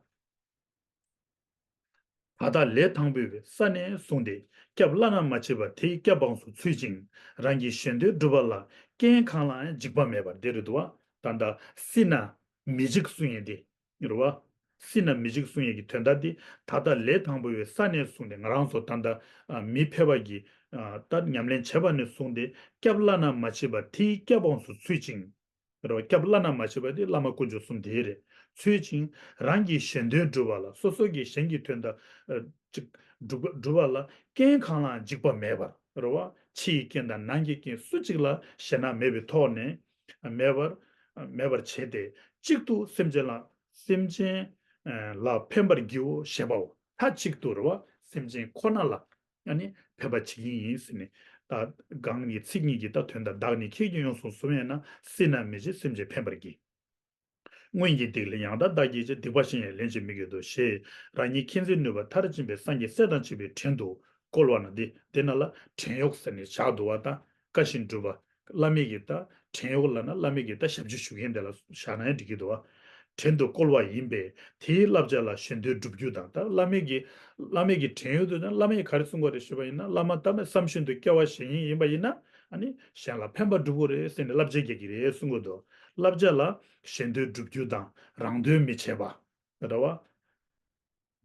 ད་ལྟ་ལས་དང་པོའི་ས་ནས་བཟུང་སྟེ་སྐྱབས་བླ་ན་མ་མཆིས་པ་དེའི་སྐྱབས་འབངས་སུ་ཚུད་ཅིང་རང་གི་གཞན་དོན་སྒྲུབ་པ་ལ་རྐྱེན་གང་ལའང་འཇིགས་པ་མེད་པར་དེ་རེད་འདུག་བ། ད་ལྟ་སྲིད་ན་མི་འཇིགས་གསུང་ཡས་དེ་རེད་བ། སྲིད་ན་མི་འཇིགས་གསུང་ཡས་ཀྱི་དོན་དག་དེ་ད་ལྟ་ལས་དང་པོའི་ས་ནས་བཟུང་སྟེ་ང་རང་ཚོ་ད་ལྟ་ཨ་མི་ཕལ་པ་གྱི་ཨ་ད་ཉམས་ལེན་བྱས་པ་ནས་བཟུང་སྟེ་སྐྱབས་བླ་ན་མ་མཆིས་པ་དེའི་སྐྱབས་འབངས་སུ་ཚུད་ཅིང་རེད་བ། སྐྱབས་བླ་ན་མ་མཆིས་པ་དེ་བླ་མ་དཀོན་མཆོག་གསུམ་དེ་རེད། ཚུད་ཅིང་རང་གི་གཞན་དོན་སྒྲུབ་པ་ལ་སོ་སོ་གི་གཞན་གྱི་དོན་དག་ཨ་ཅིག་སྒྲུབ་སྒྲུབ་པ་ལ་རྐྱེན་གང་ལའང་འཇིགས་པ་མེད་པར་རེད་བ། ཕྱི་ཡི་རྐྱེན་དང་ནང་གི་རྐྱེན་སུ་གཅིག་ལ་ཞེད་སྣང་མེད་པའི་ཐོག་ནས་མེད་པར་མེད་པར་བྱས་ཏེ་གཅིག་ཏུ་སེམས་ཅན་ལ་སེམས་ཅན་ལ་ཕན་པར་བགྱིའོ་ཞེས་པའོ། མཐའ་གཅིག་ཏུ་རེད་བ། སེམས་ཅན་ཁོ་ན་ལ་ཨ་ནི་ཕན་པ་བྱེད་ཀྱི་ཡིན་ཟེར་ནས། ད་གང་གི་ཚིག་གཉིས་ཀྱི་ད་དོན་དག་བདག་ནི་ཁྱེད་ཀྱིས་ཡོངས་སུ་བཟུང་བས་ན་སྲིད་ན་མི་འཇིགས་སེམས་ཅན་ཕན་པར་བགྱི། སྔོན་གྱི་སྡིག་ལས་ཡང་དག་བདག་གིས་བྱས། སྡིག་པ་བཞིན་ཡང་སླན་ཆད་མི་བསྐྱེད་དོ། ཞེས་རང་ཉིད་མཁྱེན་བརྩེ་ནུས་པ་མཐར་ཕྱིན་པའི་སངས་རྒྱས་སྲས་དང་བཅས་པའི་བྲན་དུ་བཀོལ་བ་ན་འདི་དེ་ན་ལ་བྲན་གཡོག་ཟེར་ནས་བཞག་འདུག་བ། ད་བཀའ་བཞིན་སྒྲུབ་པ་བླ་མེད་ཀྱི་ད་བྲན་གཡོག་ལབ་ན་བླ་མེད་ཀྱི་ད་ཞབས་ཕྱི་ཞུ་མཁན་དེ་ལ་བཞག་ན་ཡང་འགྲིག་གི་འདུག་བ། བྲན་དུ་བཀོལ་བ་ཡིན་པས། དེའི་བསླབ་བྱ་ལ་གཞན་དོན་བསྒྲུབ་རྒྱུ་དང་། ད་བླ་མའི་གི་བླ་མའི་གི་བྲན་གཡོག་ཏུ་བཏང་། བླ་མས་ག་རེ་གསུང་གི་ཡོད་རེད་ཞུས་པ་ཡིན་ན། བླ་མ་ད་མེད་བསམ་བཞིན་དུ་སྐྱེ་བ་གཞན་ཡིན་ཡིན་པ་ཡིན་ན། ཨ་ནི་གཞན་ལ་ཕན་པ་སྒྲུབ་དགོས་རེད་ཟེར་ནས་བསླབ་བྱ་རྒྱག་གི་རེད་གསུང་གི་འདུག་བསླབ་བྱ་ལ་གཞན་དོན་བསྒྲུབ་རྒྱུ་དང་རང་དོན་མི་བྱེད་པ། རེད་བ།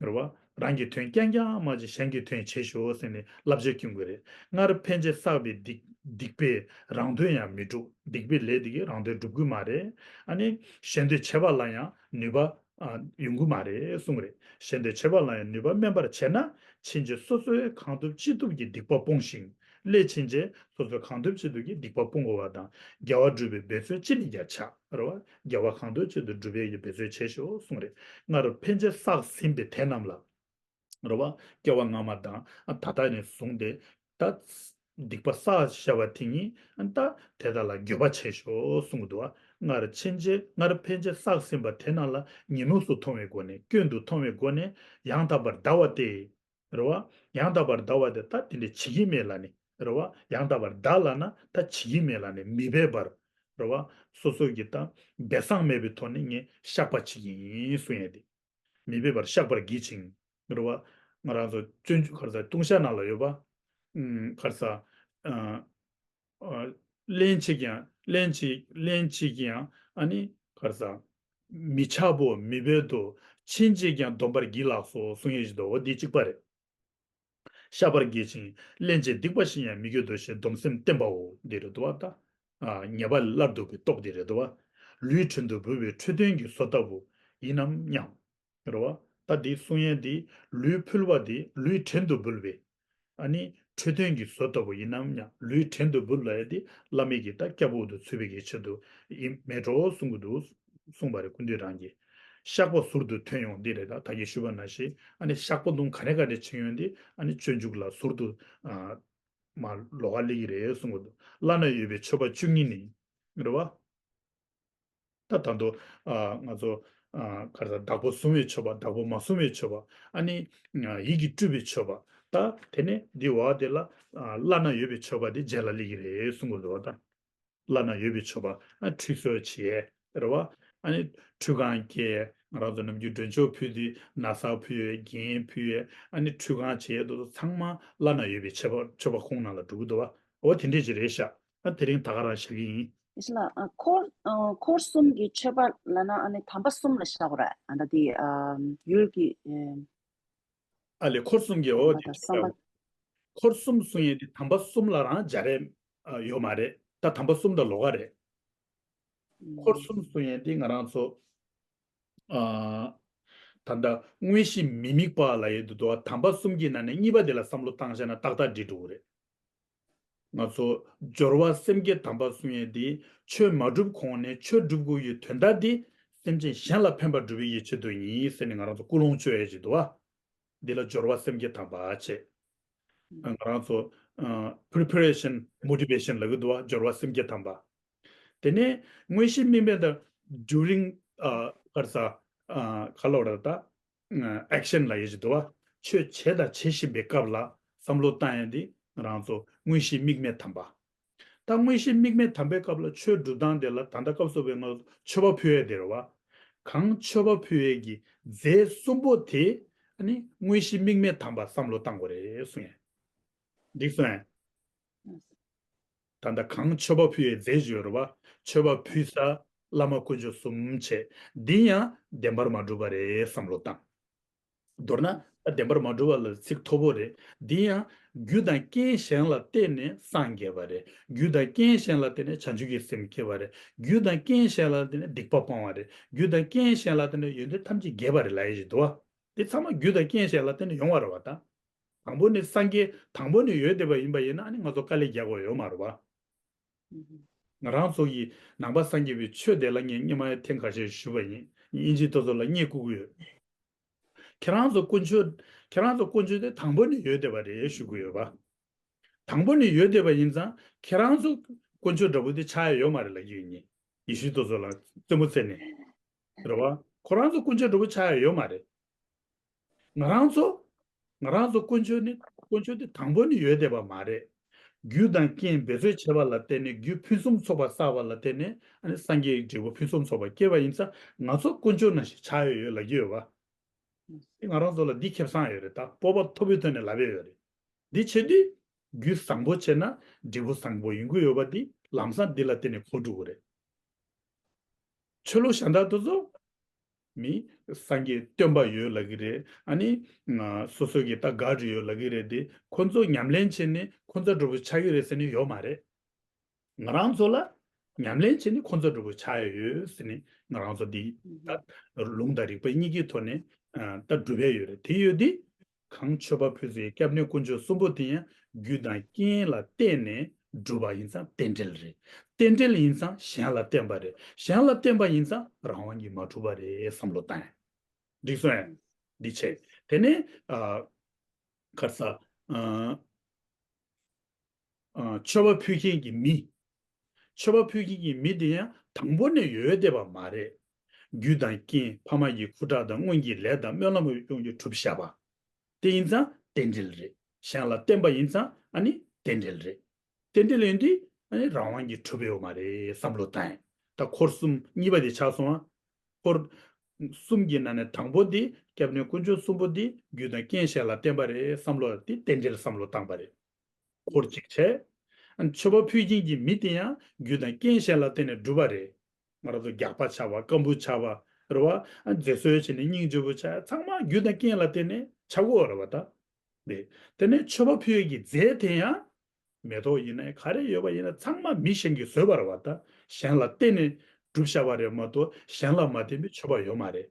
རེད་བ། རང་གི་དོན་རྐྱང་རྐྱང་མ་བྱེད། གཞན་གྱི་དོན་བྱེད་ཤོག་ཟེར་ནས་བསླབ་བྱ་སྐྱོན་དགོས་རེད། སྔར་ཕན་ཆད་བསགས་པའི་སྡིག་སྡིག་པས་རང་དོན་ཡང་མི་སྒྲུབ། སྡིག་པའི་ལས་དེ་གིས་རང་དོན་སྒྲུབ་ཀྱི་མ་རེད། ཨ་ནི་གཞན་དོན་བྱེད་པ་ལ་ཡང་ནུས་པ་ཨ་ཡོང་གི་མ་རེད་གསུངས་རེད། གཞན་དོན་བྱེད་པ་ལ་ཡང་ནུས་པ་དམན་པར་བྱས་ན། ཕྱིན་ཆད་སོ་སོའི་གང་ཐུབ་ཅི་ཐུབ་ཀྱིས་སྡིག་པ་སྤོང་ཞིང་། སླད་ཕྱིན་ཆད་སོ་སོའི་གང་ཐུབ་ཅི་ཐུབ་ཀྱིས་སྡིག་པ་སྤོང་དགོས་པ་དང་། དགེ་བ་སྒྲུབ་པའི་འབད་རྩོལ་ཅི་ནས་ཀྱང་བྱ། རེད་བ། དགེ་བ་གང་ཐུབ་ཅི་ཐུབ་སྒྲུབ་པའི་གི་འབད་རྩོལ་བྱེད་ཤོག་གསུངས་རེད། སྔར་ཕན་ཆད་བསགས་ཟིན་པའི་དེ་རྣམས་ལ། རེད་བ། སྐྱེ་བ་སྔ་མ་དང་ད་ལྟ་ནས་བཟུང་སྟེ། ད་སྡིག་པ་བསགས་བཞག་པ་དེ་ཉིད་ད་དེ་དག་ལ་འགྱོད་པ་བྱེད་ཤོག་གསུངས་འདུག་བ། སྔར་ཕྱིན་ཆད་སྔར་ཕན་ཆད་བསགས་ཟིན་པ་དེ་རྣམས་ལ་ཉོན་མོངས་སུ་མཐོང་བའི་སྒོ་ནས། སྐྱོན་དུ་མཐོང་བའི་སྒོ་ནས་ཡང་དག་པར་བཟླ་བ་སྟེ། རེད་བ། ཡང་དག་པར་བཟླ་བ་དེ་ད་དེ་འདྲ་བྱེད་ཀྱི་མེད་ལབ་ནས། རེད་བ། ཡང་དག་པར་བཟླ་ལབ་ན་ད་བྱེད་ཀྱི་མེད་ལབ་ནས་མི་འབད་པར། རེད་བ། སོ་སོ་གི་ད་སྦས་གསང་མེད་པའི་ཐོག་ནས་ངས་བཤགས་པ་བྱེད་ཀྱི་ཡིན་གསུང་ཡས་དེ། མི་འབད་པར་བཤགས་པར་བགྱི་ཞིང་། རེད་བ། ང་རང་ཚོ་སྤྱོད་འཇུག་ག་རེ་ཟ། ལྟུང་བཤགས་ནང་ལ་ཡོད་པ། ཨུམ། ག་རེ་ཟ། ཨ། ཨ། སླན་ཆད་ཀྱང་། སླན་ཆད། སླན་ཆད་ཀྱང་ཨ་ནི་ག་རེ་ཟ། མི་འཆབ་བོ། མི་འབད་དོ། ཕྱིན་ཆད་ཀྱང་སྡོམ་པར་བགྱིད་ལགས་སོ་གསུང་ཡས་ཞིག་འདུག་འོ་འདི་གཅིག་པ་རེད། བཤགས་པར་བགྱི་ཞིང་། སླན་ཆད་སྡིག་པ་ཞིག་ཡང་མི་དགོས་འདོད་ཞེས་སྡོམ་སེམས་བརྟན་པའོ། འདི་རེད་འདུག་བ་ད། ཨ། ཉེས་པ་སླར་ལྡོག་པའི་སྟོབས་འདི་རེད་འདུག་བ། ལུས་བྲན་དུ་འབུལ་བའི་འཕྲོད་བསྟེན་གྱི་བཟོ་ལྟ་བུ་ཡིན་ནམ་སྙམ། རེད་བ། ད་འདི་གསུང་ཡས་འདི་ལུས་ཕུལ་བ་འདི་ལུས་བྲན་དུ་འབུལ་བའི། ཨ་ནི་འཕྲོད་བསྟེན་གྱི་བཟོ་ལྟ་བུ་ཡིན་ནམ་སྙམ། ལུས་བྲན་དུ་འབུལ་ལབ་ཡས་འདི་བླ་མའི་གི་ད་སྐྱབས་འོག་ཏུ་ཚུད་པའི་གི་ཆེད་དུ་ཡིན་མེད་འགྲོ་གསུང་གི་འདུག་གསུངས་པ་རེད། སྐུ་མདུན་རང་གིས། བཤགས་པ་ཟུར་དུ་ཐོན་ཡོང་། འདི་རེད། ད་ད་གིན་ཞུས་པ་ནང་བཞིན་ཨ་ནི་བཤགས་པ་དུང་ག་རེ་ག་རེ་བྱེད་ཡོང་འདི་ཨ་ནི་སྤྱོད་འཇུག་ལ་ཟུར་དུ། ཨ། མ་ལོགས་ཀ་སླེབས་ཀྱི་རེད་གསུང་གི་འདུག་བླ་ན་ཡོད་པའི་མཆོད་པ་བཅུ་གཉིས་ནི། རེད་བ། ད་ད་དུང་། ཨ། ང་ཚོ། ཨ། ག་རེ་ཟ། བདག་པོ་བཟུང་བའི་མཆོད་པ། བདག་པོ་མ་བཟུང་བའི་མཆོད་པ། ཨ་ནི། ཡིད་ཀྱིས་སྤྲུལ་པའི་མཆོད་པ། ད་དེ་ནས་འདི་བ་དེ་ལ། ཨ། བླ་ན་ཡོད་པའི་མཆོད་པ་དེ་རྗེས་ལ་སླེབས་ཀྱི་རེད་གསུང་གི་འདུག་ད། བླ་ན་ཡོད་པའི་མཆོད་པ། ཨ། ཁྲུས་གསོལ་བྱེད། རེད་བ། ཨ་ནི་ཁྲུས་ཁང་བསྐྱལ། ང་རང་ཚོ་ནམ་རྒྱུན་མགྲོན་མཆོད་ཕུལ་དུས་ན་བཟའ་ཕུལ་ཡས། རྒྱན་ཕུལ་ཡས། ཨ་ནི་ཁྲུས་ཁང་བྱེད་ཡས་དེ་ཚོ་ཚང་མ་བླ་ན་ཡོད་པའི་མཆོད་པ། མཆོད་པ་ཁོངས་ནང་ལ་འགྲོ་གི་འདུག་བ། འོ་དེ་འདྲས་ཅིག་རེད་ཤག་ཨ། དེ་རིང་ད་ག་རང་བཞག་གི་ཡིན། ཡེ་ཤེས་ལགས། ཨ། འཁོར། ཨ། འཁོར་གསུམ་གྱི་མཆོད་པ་ལབ་ན་ཨ་ནི་དམ་པ་གསུམ་ལ་བཞག་པ་རེད། ཨ། ད་དེ། ཨ། ཡུལ་གྱི། ཨ། ཨ་ལས། འཁོར་གསུམ་གྱི། འོ་དེ་བསམ་པ། འཁོར་གསུམ་གསུང་ཡས་དེ་དམ་པ་གསུམ་ལ་རང་སྦྱར་ཡས། ཨ། ཡོད་མ་རེད། ད་དམ་པ་གསུམ་དང་ལོགས་ཀ་རེད། འཁོར་གསུམ་གསུང་ཡས་དེ་ང་རང་ཚོ། ཨ། ད་ལྟ་དངོས་གཞི་མི་དམིགས་པ་ལབ་ཡས་འདུག་དོ། དམ་པ་གསུམ་གྱི་ནང་ནས་གཉིས་པ་དེ་ལ་བསམ་བློ་བཏང་བཞག་ན་ཏག་ཏག་འགྲིག་འགྲོ་གི་རེད། ང་ཚོ་སྦྱོར་བ་སེམས་བསྐྱེད་དམ་པ་གསུང་ཡས་དེ་ཆོས་མ་སྒྲུབ་གོང་ནས་ཆོས་སྒྲུབ་དགོས་ཡའི་དོན་དག་དེ་སེམས་ཅན་གཞན་ལ་ཕན་པ་སྒྲུབ་པའི་ཡིད་ཆེད་དུ་ཡིན་ཟེར་ནས་ང་རང་ཚོ་ཀུན་སློང་བཅོས་ཡས་ཅིག་འདུག་བ། འདི་ལ་སྦྱོར་བ་སེམས་བསྐྱེད་དམ་པ་བྱས། ང་རང་ཚོ། ཨ། preparation motivation ལབ་ཀྱི་འདུག་བ། སྦྱོར་བ་སེམས་བསྐྱེད་དམ་པ། དེ་ནས་དངོས་གཞི་དམིགས་མེད་དང་during། ཨ། ག་རེ་ཟ། ཨ། ག་ལབ་རེད་ད། action ལབ་ཡས་ཅིག་འདུག་བ། ཆོས་བྱས་དང་བྱེད་བཞིན་པའི་སྐབས་ལ་བསམ་བློ་བཏང་ཡས་འདི་ང་རང་ཚོ་དངོས་གཞི་དམིགས་མེད་དམ་པ། ད་དངོས་གཞི་དམིགས་མེད་དམ་པའི་སྐབས་ལ་ཆོས་སྒྲུབ་སྟངས་དེ་ལ་ད་ལྟ་སྐབས་སུ་བབས་ང་ཚོ་མཆོད་པ་ཕུལ་ཡས་དེ་རེད་བ། གང་མཆོད་པ་ཕུལ་ཡས་ཀྱི་རྫས་གསུམ་པོ་དེ་ཨ་ནི་དངོས་གཞི་དམིགས་མེད་དམ་པ་བསམ་བློ་བཏང་དགོས་རེད་གསུང་ཡས། འགྲིག་སོང་ངས། ད་ལྟ་གང་མཆོད་པ་ཕུལ་བའི་རྫས་ཞིག་ཡོད་རེད་བ། མཆོད་པ་ཕུལ་ས་བླ་མ་དཀོན་མཆོག་གསུམ་བྱས། འདི་ཡང་བདེན་པར་མ་གྲུབ་པ་རེད་བསམ་བློ་བཏང་། མདོར་ན་ད་བདེན་པར་མ་གྲུབ་པ་ལ་ཚིག་མཐོ་པོ་རེད། འདི་ཡང་རྒྱུ་དང་རྐྱེན་གཞན་ལ་བརྟེན་ནས་སངས་རྒྱས་པ་རེད། རྒྱུ་དང་རྐྱེན་གཞན་ལ་བརྟེན་ནས་བྱང་ཆུབ་ཀྱི་སེམས་སྐྱེས་པ་རེད། རྒྱུ་དང་རྐྱེན་གཞན་ལ་བརྟེན་ནས་སྡིག་པ་སྤོང་བ་རེད། རྒྱུ་དང་རྐྱེན་གཞན་ལ་བརྟེན་ནས་ཡོན་ཏན་ཐམས་ཅད་རྒྱས་པ་རེད་ལབ་ཡས་ཞིག་འདུག་བ། འདི་ཚང་མ་རྒྱུ་དང་རྐྱེན་གཞན་ལ་བརྟེན་ནས་ཡོང་བ་རེད་བ་ད། དང་པོ་ནི་སངས་རྒྱས་དང་པོ་ནས་ཡོད་བསྡད་པ་ཡིན་པ་ཡིན་ན་ཨ་ནི་ང་ཚོ་དཀའ་ལས་རྒྱག་དགོས་ཡོད་མ་རེད་བ། ང་རང་ཚོ་ཡི་ནང་པ་སངས་རྒྱས་པའི་ཆོས་དེ་ལ་ངས་སྔོན་མ་ཐེངས་ཁ་ཤས་ཞུས་པ་ཡིན། དབྱིན་ཇི་དེ་ཚོ་ལ་བསྙད་བཀུར་གྱི་ཡོད། ཁྱེད་རང་ཚོ་དཀོན་མཆོག་ཁྱེད་རང་ཚོ་དཀོན་མཆོག་དེ་དང་པོ་ནས་ཡོད་བསྡད་པ་རེད་ཞུ་གི་ཡོད་པ། དང་པོ་ནས་ཡོད་བསྡད་པ་ཡིན་ཙང་ཁྱེད་རང་ཚོ་དཀོན་མཆོག་འདྲ་པོ་དེ་ཆགས་ཡ་ཡོད་མ་རེད་ལབ་ཀྱི་ཡོད་ཉིན། ཡེ་ཤུ་དེ་ཚོ་ལ་རྩེད་མོ་རྩེ་ནས། རེད་བ། ཁོ་རང་ཚོ་དཀོན་མཆོག་འདྲ་པོ་ཆགས་ཡ་ཡོད་མ་རེད། ང་རང་ཚོ། ང་རང་ཚོ་དཀོན་མཆོག་ནི་དཀོན་མཆོག་དེ་དང་པོ་ནས་ཡོད་བསྡད་པ་མ་རེད། རྒྱུ་དང་རྐྱེན་འབད་རྩོལ་བྱས་པ་ལ་བརྟེན་ནས་རྒྱུ་ཕུན་སུམ་ཚོགས་པ་བསགས་པ་ལ་བརྟེན་ནས་ཨ་ནི་སངས་རྒྱས་ཀྱི་འབྲས་བུ་ཕུན་སུམ་ཚོགས་པ་སྐྱེ་བ་ཡིན་ཙང་ང་ཚོ་དཀོན་མཆོག་ནང་བཞིན་ཆགས་ཡོད་ཡོད་ལབ་ཀྱི་ཡོད་པ། དེ་ང་རང་ཚོ་ལ་འདི་ཁེ་བཟང་ཡོད་རེད། ད་སྤོབས་པ་མཐོ་པོའི་ཐོག་ནས་ལབ་ཡོད་ཡོད་རེད། འདི་བྱེད་དུས་རྒྱུ་བཟང་པོ་བྱས་ན་འབྲས་བུ་བཟང་པོ་ཡོང་གི་ཡོད་པ་འདི་ལམ་སང་འདི་ལ་བརྟེན་ནས་གོ་འགྲོ་གི་རེད། ཆོས་ལུགས་གཞན་དག་དེ་ཚོ་མི་སངས་རྒྱས་སྟོན་པ་ཡོད་ལབ་ཀྱི་རེད། ཨ་ནི་ང་སོ་སོ་གི་ད་ག་རེ་ཡོད་ལབ་ཀྱི་རེད། དེ་ཁོ་ཚོ་ཉམས་ལེན་བྱས་ནས་ཁོ་ཚོ་འགྲོ་བོ་ཆགས་ཀྱི་རེད་ཟེར་ནས་ཡོད་མ་རེད། ང་རང་ཚོ་ལ་ཉམས་ལེན་བྱས་ནས་ཁོ་ཚོ་འགྲོ་བོ་ཆགས་ཡོད་ཟེར་ནས་ང་རང་ཚོ་འདི་ད་ལུང་དང་རིགས་པ་གཉིས་ཀྱི་ཐོག་ནས་ད་སྒྲུབ་ཡས་ཡོད་རེད། དེ་ཡོད་དུས། གང་མཆོད་པ་ཕུལ་སའི་སྐྱབས་གནས་དཀོན་མཆོག་གསུམ་པོ་དེ་ཡང་རྒྱུ་དང་རྐྱེན་ལ་བརྟེན་ནས་སྒྲུབ་པ་ཡིན་ཙང་རྟེན་འབྲེལ་རེད། རྟེན་འབྲེལ་ཡིན་ཙང་གཞན་ལ་བརྟེན་པ་རེད། གཞན་ལ་བརྟེན་པ་ཡིན་ཙང་རང་དབང་གིས་མ་གྲུབ་པ་རེད་བསམ་བློ་བཏང་ཡ། འགྲིག་སོང་ཡ། འདི་བྱས། དེ་ནས་ཨ། ཁར་ས། ཨ། ཨ། མཆོད་པ་ཕུལ་མཁན་གྱི་མི། མཆོད་པ་ཕུལ་མཁན་གྱི་མི་དེ་ཡང་དང་པོ་ནས་ཡོད་བསྡད་པ་མ་རེད། རྒྱུ་དང་རྐྱེན་ཕ་མ་ཡི་ཁུ་ཁྲག་དང་སྔོན་གྱི་ལས་དང་སྨོན་ལམ་ཡོང་རྒྱུ་གྲུབ་བཞག་པ། དེ་ཡིན་ཙང་རྟེན་འབྲེལ་རེད། གཞན་ལ་བརྟེན་པ་ཡིན་ཙང་ཨ་ནི་རྟེན་འབྲེལ་རེད། རྟེན་འབྲེལ་ཡིན་དུས་ཨ་ནི་རང་དབང་གིས་གྲུབ་ཡོད་མ་རེད་བསམ་བློ་བཏང་ཡ། ད་འཁོར་གསུམ་གཉིས་པ་དེ་ཆགས་སོང་ཨ། འཁོར་གསུམ་གྱི་ནང་ནས་དང་པོ་འདི་སྐྱབས་གནས་དཀོན་མཆོག་གསུམ་པོ་འདི་རྒྱུ་དང་རྐྱེན་གཞན་ལ་བརྟེན་པ་རེད་བསམ་བློ་དེ་རྟེན་འབྲེལ་བསམ་བློ་བཏང་པ་རེད། འཁོར་གཅིག་བྱས། ཨ་ནི་མཆོད་པ་ཕུལ་མཁན་གྱི་མི་དེ་ཡང་རྒྱུ་དང་རྐྱེན་གཞན་ལ་བརྟེན་ནས་གྲུབ་པ་རེད། ང་རང་ཚོ་རྒྱགས་པ་བྱ་བ་སྐམ་པོ་བྱ་བ་རེད་བ། ཨ་ནི་མཛེས་བཟོ་བྱས་ནས་སྙིང་རྗེ་པོ་བྱ་ཚང་མ་རྒྱུ་དང་རྐྱེན་ལ་བརྟེན་ནས་བྱ་དགོས་རེད་བ་ད། དེ་དེ་ནས་མཆོད་པ་ཕུལ་ཡས་ཀྱི་རྫས་དེ་ཡང་མེ་ཏོག་ཡིན་ན་ག་རེ་ཡོད་པ་ཡིན་ན་ཚང་མ་མི་གཞན་གྱིས་བཟོས་པ་རེད་བ་ད། གཞན་ལ་བརྟེན་ནས་གྲུབ་བཞག་པ་རེད་མ་གཏོགས་གཞན་ལ་མ་བརྟེན་པའི་མཆོད་པ་ཡོད་མ་རེད།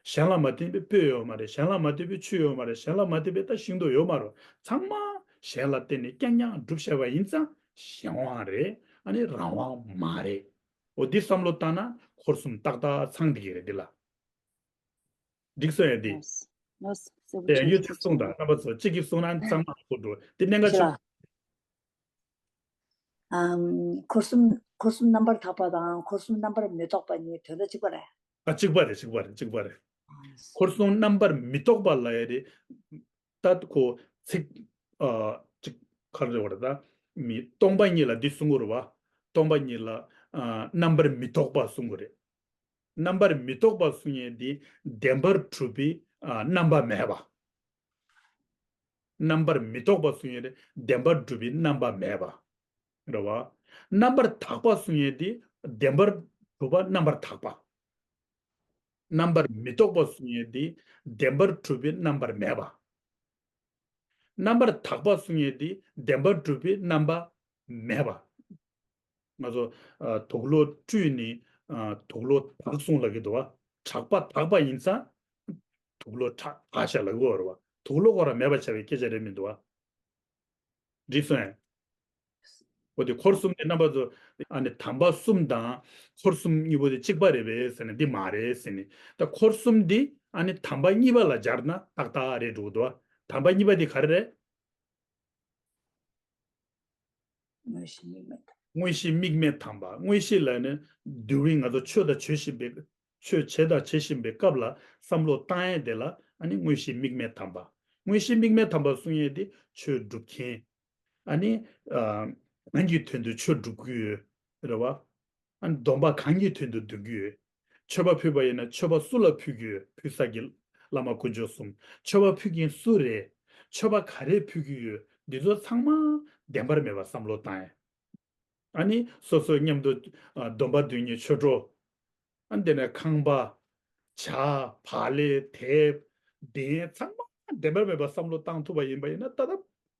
གཞན་ལ་མ་བརྟེན་པའི་སྤོས་ཡོད་མ་རེད། གཞན་ལ་མ་བརྟེན་པའི་ཆུ་ཡོད་མ་རེད། གཞན་ལ་མ་བརྟེན་པའི་ད་ཤིང་ཏོག་ཡོད་མ་རེད། ཚང་མ་གཞན་ལ་བརྟེན་ནས་རྐྱང་རྐྱང་གྲུབ་བཞག་པ་ཡིན་ཙང་གཞན་དབང་རེད། ཨ་ནི་རང་དབང་མ་རེད། འོ་འདི་བསམ་བློ་བཏང་ན་འཁོར་གསུམ་ཏག་ཏག་ཚང་བསྡད་ཀྱི་རེད་འདི་ལ། འགྲིག་སོང་ཡ་འདི། ལགས་ལགས་སོ། གསལ་པོ་དེ་ཡང་ཆགས་ཡོད་ཚད་སོང་། ད་རྣམ་པ་ཚོ་གཅིག་གིས་གསུངས་ན་གཙང་མ་ཁོ་འགྲོ་དེ་གནད་འགག་ཆེ། ཨམ། འཁོར་གསུམ་འཁོར་གསུམ་རྣམ་པར་དག་པ་དང་འཁོར་གསུམ་རྣམ་པར་མི་རྟོག་པ་གཉིས་དོན་དག་གཅིག་པ་རེད། ཨ་གཅིག་པ་རེད། གཅིག་པ་རེད། གཅིག་པ་རེད། ཨ། འཁོར་གསུམ་རྣམ་པར་མི་རྟོག་པ་ལབ་ཡ་རེད། ད་ཁོ་ཚིག་ཨ་གཅིག་ག་རེ་རེད་པ་ད། མི་སྟོང་པ་ཉིད་ལ་འདི་གསུང་གི་རེད་པ། སྟོང་པ་ཉིད་ལ་ཨ་རྣམ་པར་མི་རྟོག་པ་གསུང་གི་རེད། རྣམ་པར་མི་རྟོག་པ་གསུང་ཡས་འདི་བདེན་པར་གྲུབ་པའི་ཨ་རྣམ་པ་མེད་པ། རྣམ་པར་མི་རྟོག་པ་གསུང་ཡས་དེ་བདེན་པར་གྲུབ་པའི་རྣམ་པ་མེད་པ། རེད་བ། རྣམ་པར་དག་པ་གསུང་ཡས་དེ་བདེན་པར་གྲུབ་པ་རྣམ་པར་དག་པ། རྣམ་པར་མི་རྟོག་པ་གསུང་ཡས་དེ་བདེན་པར་གྲུབ་པའི་རྣམ་པར་མེད་པ། རྣམ་པར་དག་པ་གསུང་ཡས་དེ་བདེན་པར་གྲུབ་པའི་རྣམ་པ་མེད་པ། ང་ཚོ་ཨ་དུག་ལོག་བཀྲུས་ནས་ཨ་དུག་ལོག་དག་སོང་ལབ་ཀྱི་འདུག་བ། གྲགས་པ་དག་པ་ཡིན་ཙང་དུག་ལོག་དག་དག་ཤག་ལབ་ཀྱི་ཡོད་རེད་བ། དུག་ལོག་ཁོ་རང་མེད་པ་བྱ་བའི་སྐད་ཆ་རེད་མི་འདུག་བ། འགྲིག་སོང་ངས། འོ་དེ་འཁོར་གསུམ་དེ་རྣམ་པ་ཚོ་ཨ་ནི་དམ་པ་གསུམ་དང་འཁོར་གསུམ་གཉིས་པོ་དེ་གཅིག་པ་རེད་པས་ཟེར་ན་འདི་མ་རེད་ཟེར་ནས། ད་འཁོར་གསུམ་འདི་ཨ་ནི་དམ་པ་གཉིས་པ་ལ་སྦྱར་ན་ཏག་ཏག་རེད་འགྲོ་གི་འདུག་བ། དམ་པ་གཉིས་པ་དེ་ག་རེ་རེད། དངོས་གཞི་དམིགས་མེད་དམ། དངོས་གཞི་དམིགས་མེད་དམ་པ། དངོས་གཞི་ལ་ནི་དུས་རིང་ང་ཚོ་ཆོས་དང་བྱེད་བཞིན་པའི་ཆོས་བྱས་དང་བྱེད་བཞིན་པའི་སྐབས་ལ་བསམ་བློ་བཏང་ཡས་དེ་ལ་ཨ་ནི་དངོས་གཞི་དམིགས་མེད་དམ་པ། དངོས་གཞི་དམིགས་མེད་དམ་པ་གསུང་ཡས་དེ་ཆོས་སྒྲུབ་མཁན། ཨ་ནི་ཨ་གང་གི་དོན་དུ་ཆོས་སྒྲུབ་ཀྱི་ཡོད་རེད་བ། ཨ་ནི་སྡོམ་པ་གང་གི་དོན་དུ་སྒྲུབ་ཀྱི་ཡོད། མཆོད་པ་ཕུལ་བ་ཡིན་ན་མཆོད་པ་སུ་ལ་ཕུལ་གྱི་ཡོད། ཕུལ་ས་ཀྱི་བླ་མ་དཀོན་མཆོག་གསུམ། མཆོད་པ་ཕུལ་མཁན་སུ་རེད། མཆོད་པ་ག་རེ་ཕུལ་གྱི་ཡོད། འདི་ཚོ་ཚང་མ་བདེན་པར་མེད་པ་བསམ་བློ་བཏང་ཡ། ཨ་ནི་སོ་སོ་མཉམ་དུ་ཨ་སྡོམ་པ་འདོན་མཁན་ཆོས་གྲོགས། ཨ་འདི་ནས་ཁང་པ། ཇ། བག་ལེབ། དེབ། གདན་ཚང་མ་བདེན་པར་མེད་པ་བསམ་བློ་བཏང་ཐུབ་པ་ཡིན་པ་ཡིན་ན་ད་ལྟ་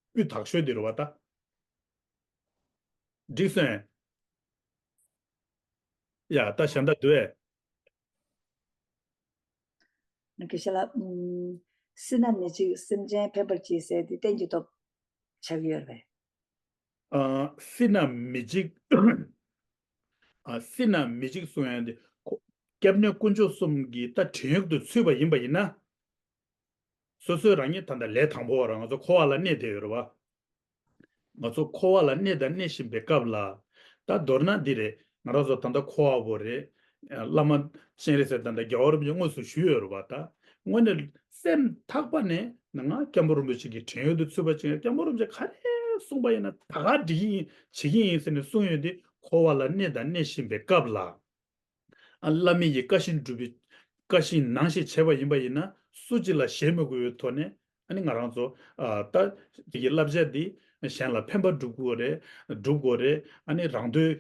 སྤུས་དག་ཤོས་འདི་རེད་བ་ད། འགྲིག་སོང་། ཡ་ད་གཞན་དག་འདུག་ཨེ། དགེ་བཤེས་ལགས། ཨུམ། སྲིད་ན་མི་འཇིགས་སེམས་ཅན་ཕན་པར་བགྱི་ཟེར་དེ་གཏན་གྱི་སྟོབས་ཆགས་ཀྱི་ཡོད་རེད་པས། ཨ། སྲིད་ན་མི་འཇིགས། ཨ། སྲིད་ན་མི་འཇིགས་གསུང་ཡ་དེ་ཁོ་སྐྱབས་གནས་དཀོན་མཆོག་གསུམ་གྱི་ད་བྲན་གཡོག་ཏུ་ཚུད་པ་ཡིན་པ་ཡིན་ན། སོ་སོའི་རང་ཉིད་ད་ལྟ་ལས་དང་པོ་བ་རང་ང་ཚོ་འཁོར་བ་ལ་གནས་བསྡད་ཡོད་རེད་བ། ང་ཚོ་འཁོར་བ་ལ་གནས་དང་གནས་བཞིན་པའི་སྐབས་ལ། ད་མདོར་ན་འདི་རེད། ང་རང་ཚོ་ད་ལྟ་འཁོར་བ་བོ་རེད། བླ་མ་སྤྱན་རས་གཟིགས་ད་ལྟ་རྒྱལ་བ་རིན་པོ་ཆེ་དངོས་སུ་ཞུས་ཡོད་རེད་བ་ད། དངོས་གནས་སེམས་ཐག་པ་ནས་ང་སྐྱབས་མགོན་རིན་པོ་ཆེ་གི་བྲན་གཡོག་ཏུ་ཚུད་པ་ཅིག་སྐྱབས་མགོན་རིན་པོ་ཆེ་ག་རེ་ གསུངས་པ་ཡིན་ན་ད་ག་འགྲིག་གི་ཡིན། བྱེད་ཀྱི་ཡིན་ཟེར་ནས་གསུངས་ཡོད་དེ། འཁོར་བ་ལ་གནས་དང་གནས་བཞིན་པའི་སྐབས་ལ། ཨ། བླ་མེད་ཀྱི་བཀའ་བཞིན་སྒྲུབ་པའི་བཀའ་བཞིན་ནང་བཞིན་བྱས་པ་ཡིན་པ་ཡིན་ན། སུ་གཅིག་ལ་ཞེན་མི་དགོས་པའི་ཐོག་ནས། ཨ་ནི་ང་རང་ཚོ། ཨ། ད་དེ་གི་བསླབ་བྱ་འདི་གཞན་ལ་ཕན་པ་སྒྲུབ་དགོས་རེད། སྒྲུབ་དགོས་རེད། ཨ་ནི་རང་དོན་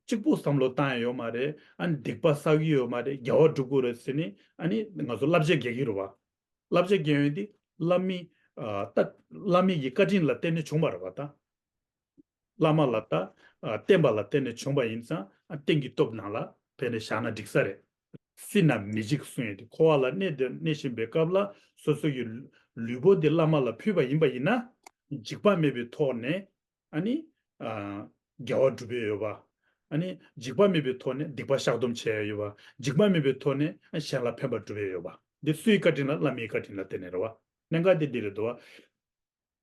གཅིག་པུ་བསམ་བློ་བཏང་ཡ་ཡོད་མ་རེད། ཨ་ནི་སྡིག་པ་བསགས་ཀྱི་ཡོད་མ་རེད། དགེ་བ་སྒྲུབ་དགོས་རེད་ཟེར་ནས། ཨ་ནི་ང་ཚོ་བསླབ་བྱ་རྒྱག་གི་རེད་བ། བསླབ་བྱ་རྒྱག་ཡོང་དུས་བླ་མའི། ཨ། ད་བླ་མའི་གི་བཀའ་དྲིན་ལ་བརྟེན་ནས་བྱུང་བ་རེད་བ་ད། བླ་མ་ལ་ད། ཨ། བསྟེན་པ་ལ་བརྟེན་ནས་བྱུང་བ་ཡིན་ཙང་། ཨ། རྟེན་གྱི་སྟོབས་ནང་ལ་ཕན་ནས་བཞག་ན་འགྲིག་ས་རེད། སྲིད་ན་མི་འཇིགས་གསུངས་ཡོད་དེ། འཁོར་བ་ལ་གནས་དང་གནས་བཞིན་པའི་སྐབས་ལ་སོ་སོ་ཡི་ལུས་པོ་འདི་བླ་མ་ལ་ཕུལ་བ་ཡིན་པ་ཡིན་ན། འཇིགས་པ་མེད་པའི་ཐོག་ནས། ཨ་ནི། ཨ། དགེ་བ་སྒྲུབ་པའི་ཡོད་པ། ཨ་ནི་འཇིགས་པ་མེད་པའི་ཐོག་ནས་སྡིག་པ་བཤགས་སྡོམ་བྱས་ཡོད་པ། འཇིགས་པ་མེད་པའི་ཐོག་ནས། ཨ། གཞན་ལ་ཕན་པ་སྒྲུབ་པའི་ཡོད་པ། འདི་སུའི་བཀའ་དྲིན་ལ། བླ་མའི་བཀའ་དྲིན་ལ་བརྟེན་ནས་རེད་བ། གནད་འགག་དེ་འདི་རེད་འདུག་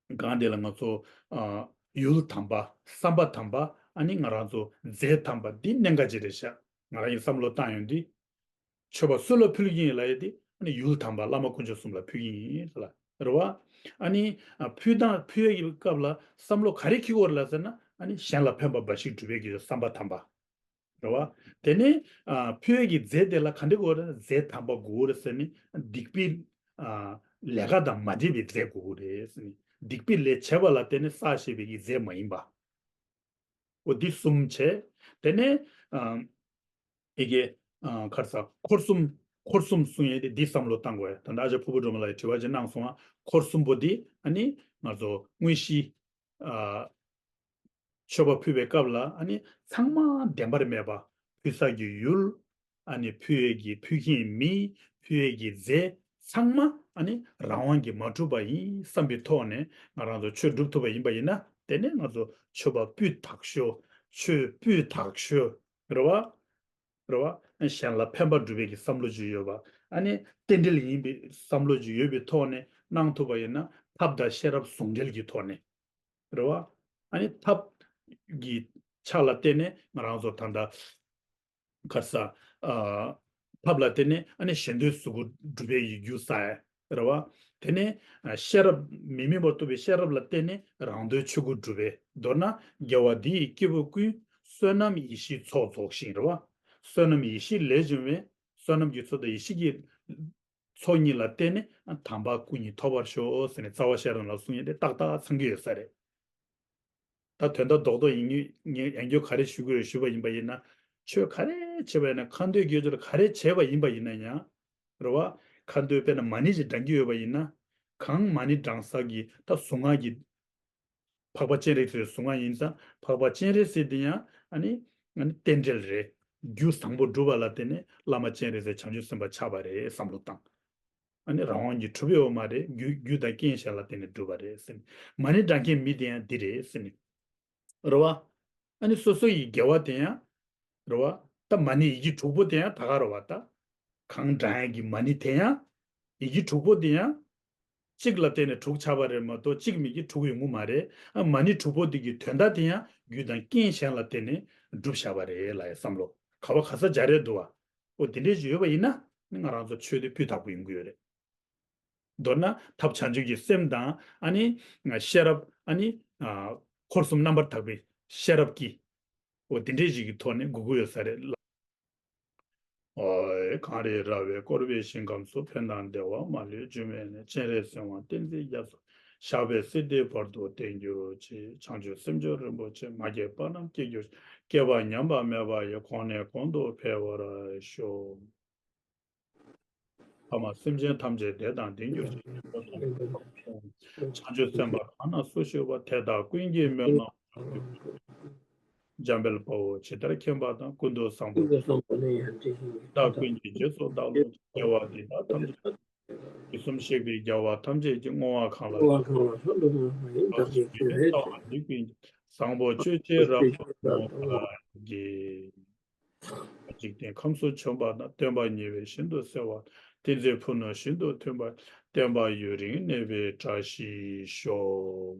བ། གང་དེ་ལ་ང་ཚོ། ཨ། ཡུལ་དམ་པ། བསམ་པ་དམ་པ། ཨ་ནི་ང་རང་ཚོ་རྫས་དམ་པ་འདི་གནད་འགག་ཅིག་རེད་ཤག་ང་རང་གིས་བསམ་བློ་བཏང་ཡོང་དུས། མཆོད་པ་སུ་ལ་ཕུལ་གྱི་ཡིན་ལབ་ཡ་དེ། ཨ་ནི་ཡུལ་དམ་པ་བླ་མ་དཀོན་མཆོག་གསུམ་ལ་ཕུལ་གྱི་ཡིན་ལ། རེད་བ། ཨ་ནི། ཨ། ཕུལ་སྟངས། ཕུལ་ཡ་གི་སྐབས་ལ་བསམ་བློ་ག་རེ་འཁྱེར་དགོས་རེད་ལབ་ཟེར་ན། ཨ་ནི་གཞན་ལ་ཕན་པ་འབའ་ཞིག་སྒྲུབ་པའི་གི་བསམ་པ་དམ་པ། རེད་བ། དེ་ནས། ཨ། ཕུལ་ཡ་གི་རྫས་དེ་ལ་ག་འདྲ་དགོས་རེད། རྫས་དམ་པ་དགོས་རེད་ཟེར་ནས། སྡིག་པའི། ཨ། ལས་ཀ་དང་མ་འདྲེས་པའི་རྫས་དགོས་རེད་ཟེར་ནས། སྡིག་པའི་ལས་བྱས་པ་ལ་བརྟེན་ནས་བསགས་བཞག་པའི་གི་རྫས་མ་ཡིན་པ། འོ། འདི་གསུམ་བྱས། དེ་ནས། ཨ། ཨི་གེ། ཨ། ག་རེ་ཟ། འཁོར་གསུམ། འཁོར་གསུམ་གསུང་ཡས་དེ་འདི་བསམ་བློ་བཏང་དགོས་ཡ། ད་ལྟ་ཨ་ཅག་ཕུར་བུ་སྒྲོལ་མ་ལགས་ཀྱིས་དྲི་བ་ཅིག་གནང་སོང་ང་། འཁོར་གསུམ་པོ་འདི་ཨ་ནི་ང་ཚོ་དངོས་གཞི། ཨ། མཆོད་པ་ཕུལ་བའི་སྐབས་ལ་ཨ་ནི་ཚང་མ་བདེན་པར་མེད་པ། ཕུལ་ས་གི་ཡུལ། ཨ་ནི་ཕུལ་བའི་གི་ཕུལ་མཁན་མི། ཕུལ་བའི་གི་རྫས་ཚང་མ་ཨ་ནི་རང་དབང་གིས་མ་གྲུབ་པ་ཡིན་བསམ་པའི་ཐོག་ནས་ང་རང་ཚོ་ཆོས་སྒྲུབ་ཐུབ་པ་ཡིན་པ་ཡིན་ན། དེ་ནས་ང་ཚོ་མཆོད་པ་སྤུས་དག་ཤོས། ཆོས་སྤུས་དག་ཤོས། རེད་བ། རེད་བ། གཞན་ལ་ཕན་པ་སྒྲུབ་པའི་གི་བསམ་བློ་ཅིག་ཡོད་པ། ཨ་ནི་རྟེན་འབྲེལ་ཡིན་པའི་བསམ་བློ་ཅིག་ཡོད་པའི་ཐོག་ནས་གནང་ཐུབ་པ་ཡིན་ན། ཐབས་དང་ཤེས་རབ་ཟུང་འབྲེལ་གྱི་ཐོག་ནས། རེད་བ། ཨ་ནི་ཐབས་ཀྱི་ཆ་ལ་བརྟེན་ནས་ང་རང་ཚོ་ད་ལྟ་ག་རེ་ཟ། ཨ། ཐབས་ལ་བརྟེན་ནས་ཨ་ནི་གཞན་དོན་གཟུགས་སྐུ་སྒྲུབ་པའི་ཡི་རྒྱུ་ཟ་ཡ། རེད་བ། དེ་ནས། ཨ། ཤེས་རབ། མི་དམིགས་པར་རྟོགས་པའི་ཤེས་རབ་ལ་བརྟེན་ནས་རང་དོན་ཆོས་སྐུ་སྒྲུབ་པའི། མདོར་ན་དགེ་བ་འདི་ཡིས་སྐྱེ་བོ་ཀུན། བསོད་ནམས་ཡེ་ཤེས་ཚོགས་རྫོགས་ཤིང་། རེད་བ། བསོད་ནམས་ཡེ་ཤེས་ལས་བྱུང་བའི། བསོད་ནམས་ཀྱི་ཚོགས་དང་ཡེ་ཤེས་ཀྱི་ཚོགས་གཉིས་ལ་བརྟེན་ནས་དམ་པ་སྐུ་གཉིས་ཐོབ་པར་ཤོག་ཟེར་ནས་རྩ་བ་ཤེས་རབ་ལ་གསུང་ཡས་དེ་ཏག་ཏག་ཚང་གི་ཡོད་ས་རེད། ད་དོན་དག་རྡོག་རྡོག་ཡིན་ངེས་ཡིན་རྒྱུ་ག་རེ་ཞུ་དགོས་རེད་ཞུས་པ་ཡིན་པ་ཡིན་ན། ཆོས་ག་རེ་བྱས་པ་ཡིན་ན། ཁ་འདོན་དགེ་སྦྱོར་ག་རེ་བྱས་པ་ཡིན་པ་ཡིན་ན་ཡང་། རེད་བ། ཁ་འདོན་དཔེར་ན་མ་ཎི་ཞིག་བགྲང་གི་ཡོད་པ་ཡིན་ན། གང་མ་ཎི་བགྲང་ས་གི་ད་གཟུངས་སྔགས་ཀྱི། འཕགས་པ་སྤྱན་རས་གཟིགས་གཟུངས་སྔགས་ཡིན་ཙང་། འཕགས་པ་སྤྱན་རས་གཟིགས་དེ་ཡང་ཨ་ནི་ཨ་ནི་རྟེན་འབྲེལ་རེད། རྒྱུ་བཟང་པོ་སྒྲུབ་པ་ལ་བརྟེན་ནས་བླ་མ་སྤྱན་རས་གཟིགས་བྱང་ཆུབ་སེམས་དཔའ་ཆགས་པ་རེད་བསམ་བློ་བཏང་། ཨ་ནི་རང་དབང་གིས་གྲུབ་ཡོད་མ་རེད། རྒྱུ་རྒྱུ་དང་རྐྱེན་གཞན་ལ་བརྟེན་ནས་གྲུབ་པ་རེད་ཟེར་ནས། མ་ཎི་བགྲང་མཁན་མི་དེ་ཡང་འདི་རེད་ཟེར་ནས། རེད་བ། ཨ་ནི་སོ་སོ་ཡི་དགེ་བ་དེ་ཡང་། རེད་བ། ད་མ་ཎི་ཡི་གེ་དྲུག་པོ་དེ་ཡང་ད་ག་རེད་བ་ད། གང་བགྲང་ཡས་ཀྱི་མ་ཎི་དེ་ཡང་། ཡི་གེ་དྲུག་པོ་དེ་ཡང་། གཅིག་ལ་བརྟེན་ནས་དྲུག་ཆགས་པ་རེད་མ་གཏོགས་གཅིག་མེད་ཀྱི་དྲུག་ཡོང་གི་མ་རེད། ཨ། མ་ཎི་དྲུག་པོ་དེ་གི་དོན་དག་དེ་ཡང་རྒྱུ་དང་རྐྱེན་གཞན་ལ་བརྟེན་ནས་གྲུབ་བཞག་པ་རེད་ལབ་ཡ་བསམ་བློ་ག་བ་ག་ས་སྦྱར་ཡས་འདུག་བ། འོ་དེ་འདྲས་ཞིག་ཡོད་པ་ཡིན་ན་ནི་ང་རང་ཚོ་ཆོས་དེ་སྤུས་དག་པོ་ཡོང་གི་ཡོད་རེད། མདོར་ན་ཐབས་བྱང་ཆུབ་ཀྱི་སེམས་དང་། ཨ་ནི་ཤེས་རབ། ཨ་ནི་འཁོར་གསུམ་རྣམ་པར་དག་པའི་ཤེས་རབ་ཀྱིས། འོ་དེ་འདྲས་ཞིག་གི་ཐོག་ནས་སྒུག་གི་ཡོད་ས་རེད་ལ། ཨོ། གངས་རིའི་ར་བས་བསྐོར་བའི་ཞིང་ཁམས་སུ། ཕན་དང་བདེ་བ་མ་ལུས་འབྱུང་བའི་གནས། སྤྱན་རས་གཟིགས་དབང་བསྟན་འཛིན་རྒྱ་མཚོ། ཞགས་པའི་བསིལ་ཟླའི་བར་དུ་བརྟན་གྱུར་ཅིག། བྱང་ཆུབ་སེམས་མཆོག་རིན་པོ་ཆེ། མ་སྐྱེས་པ་རྣམས་སྐྱེ་གྱུར་ཅིག། སྐྱེས་པ་ཉམས་པ་མེད་པ་ཡི། གོང་ནས་གོང་དུ་འཕེལ་བར་ཤོག། ཐ་མ་སེམས་ཅན་ཐམས་ཅད་བདེ་དང་ལྡན་གྱུར་ཅིག། བྱང་ཆུབ་སེམས་དཔའ་གང་ན་སུ་བཞུགས་པ། དེ་དག་ཀུན་གྱི་སྨོན་ལམ། འཇམ་དཔལ་དཔའ་བོས་ཇི་ལྟར་མཁྱེན་པ་དང་། ཀུན་ཏུ་བཟང་པོ། བཟང་པོ་ལ་ཡང་དེ་བཞིན་དུ། བདག་ཀུན་གྱི་རྗེས་སུ་བདག་སློབ་ཅིང་། དགེ་བ་འདི་དག་ཐམས་ཅད། དུས་གསུམ་གཤེགས་པའི་རྒྱལ་བ་ཐམས་ཅད་ཀྱིས། བསྔོ་བ་གང་ལ། བསྔོ་བ་གང་ལ་སོགས་པ་ཡིན། བདག་གི་རྒྱུད་ལ་ལྟ་བ་འདི་ཀུན་ཀྱང་། བཟང་པོ་སྤྱོད་ཕྱིར་རབ་ཏུ་བསྔོ་བར་བགྱི། འཇིག་རྟེན་ཁམས་སུ་བྱོན་པ་དང་། སྟོན་པ་ཉེ་བས་ཤིན་ཏུ་གསོལ་བ་དང་། ཏིང་འཛིན་ཕུ་ནུ་ཤིན་ཏུ་མཐུན་པ་དང་། བསྟན་པ་ཡུན་རིང་གནས་པའི་བཀྲ་ཤིས་ཤོག།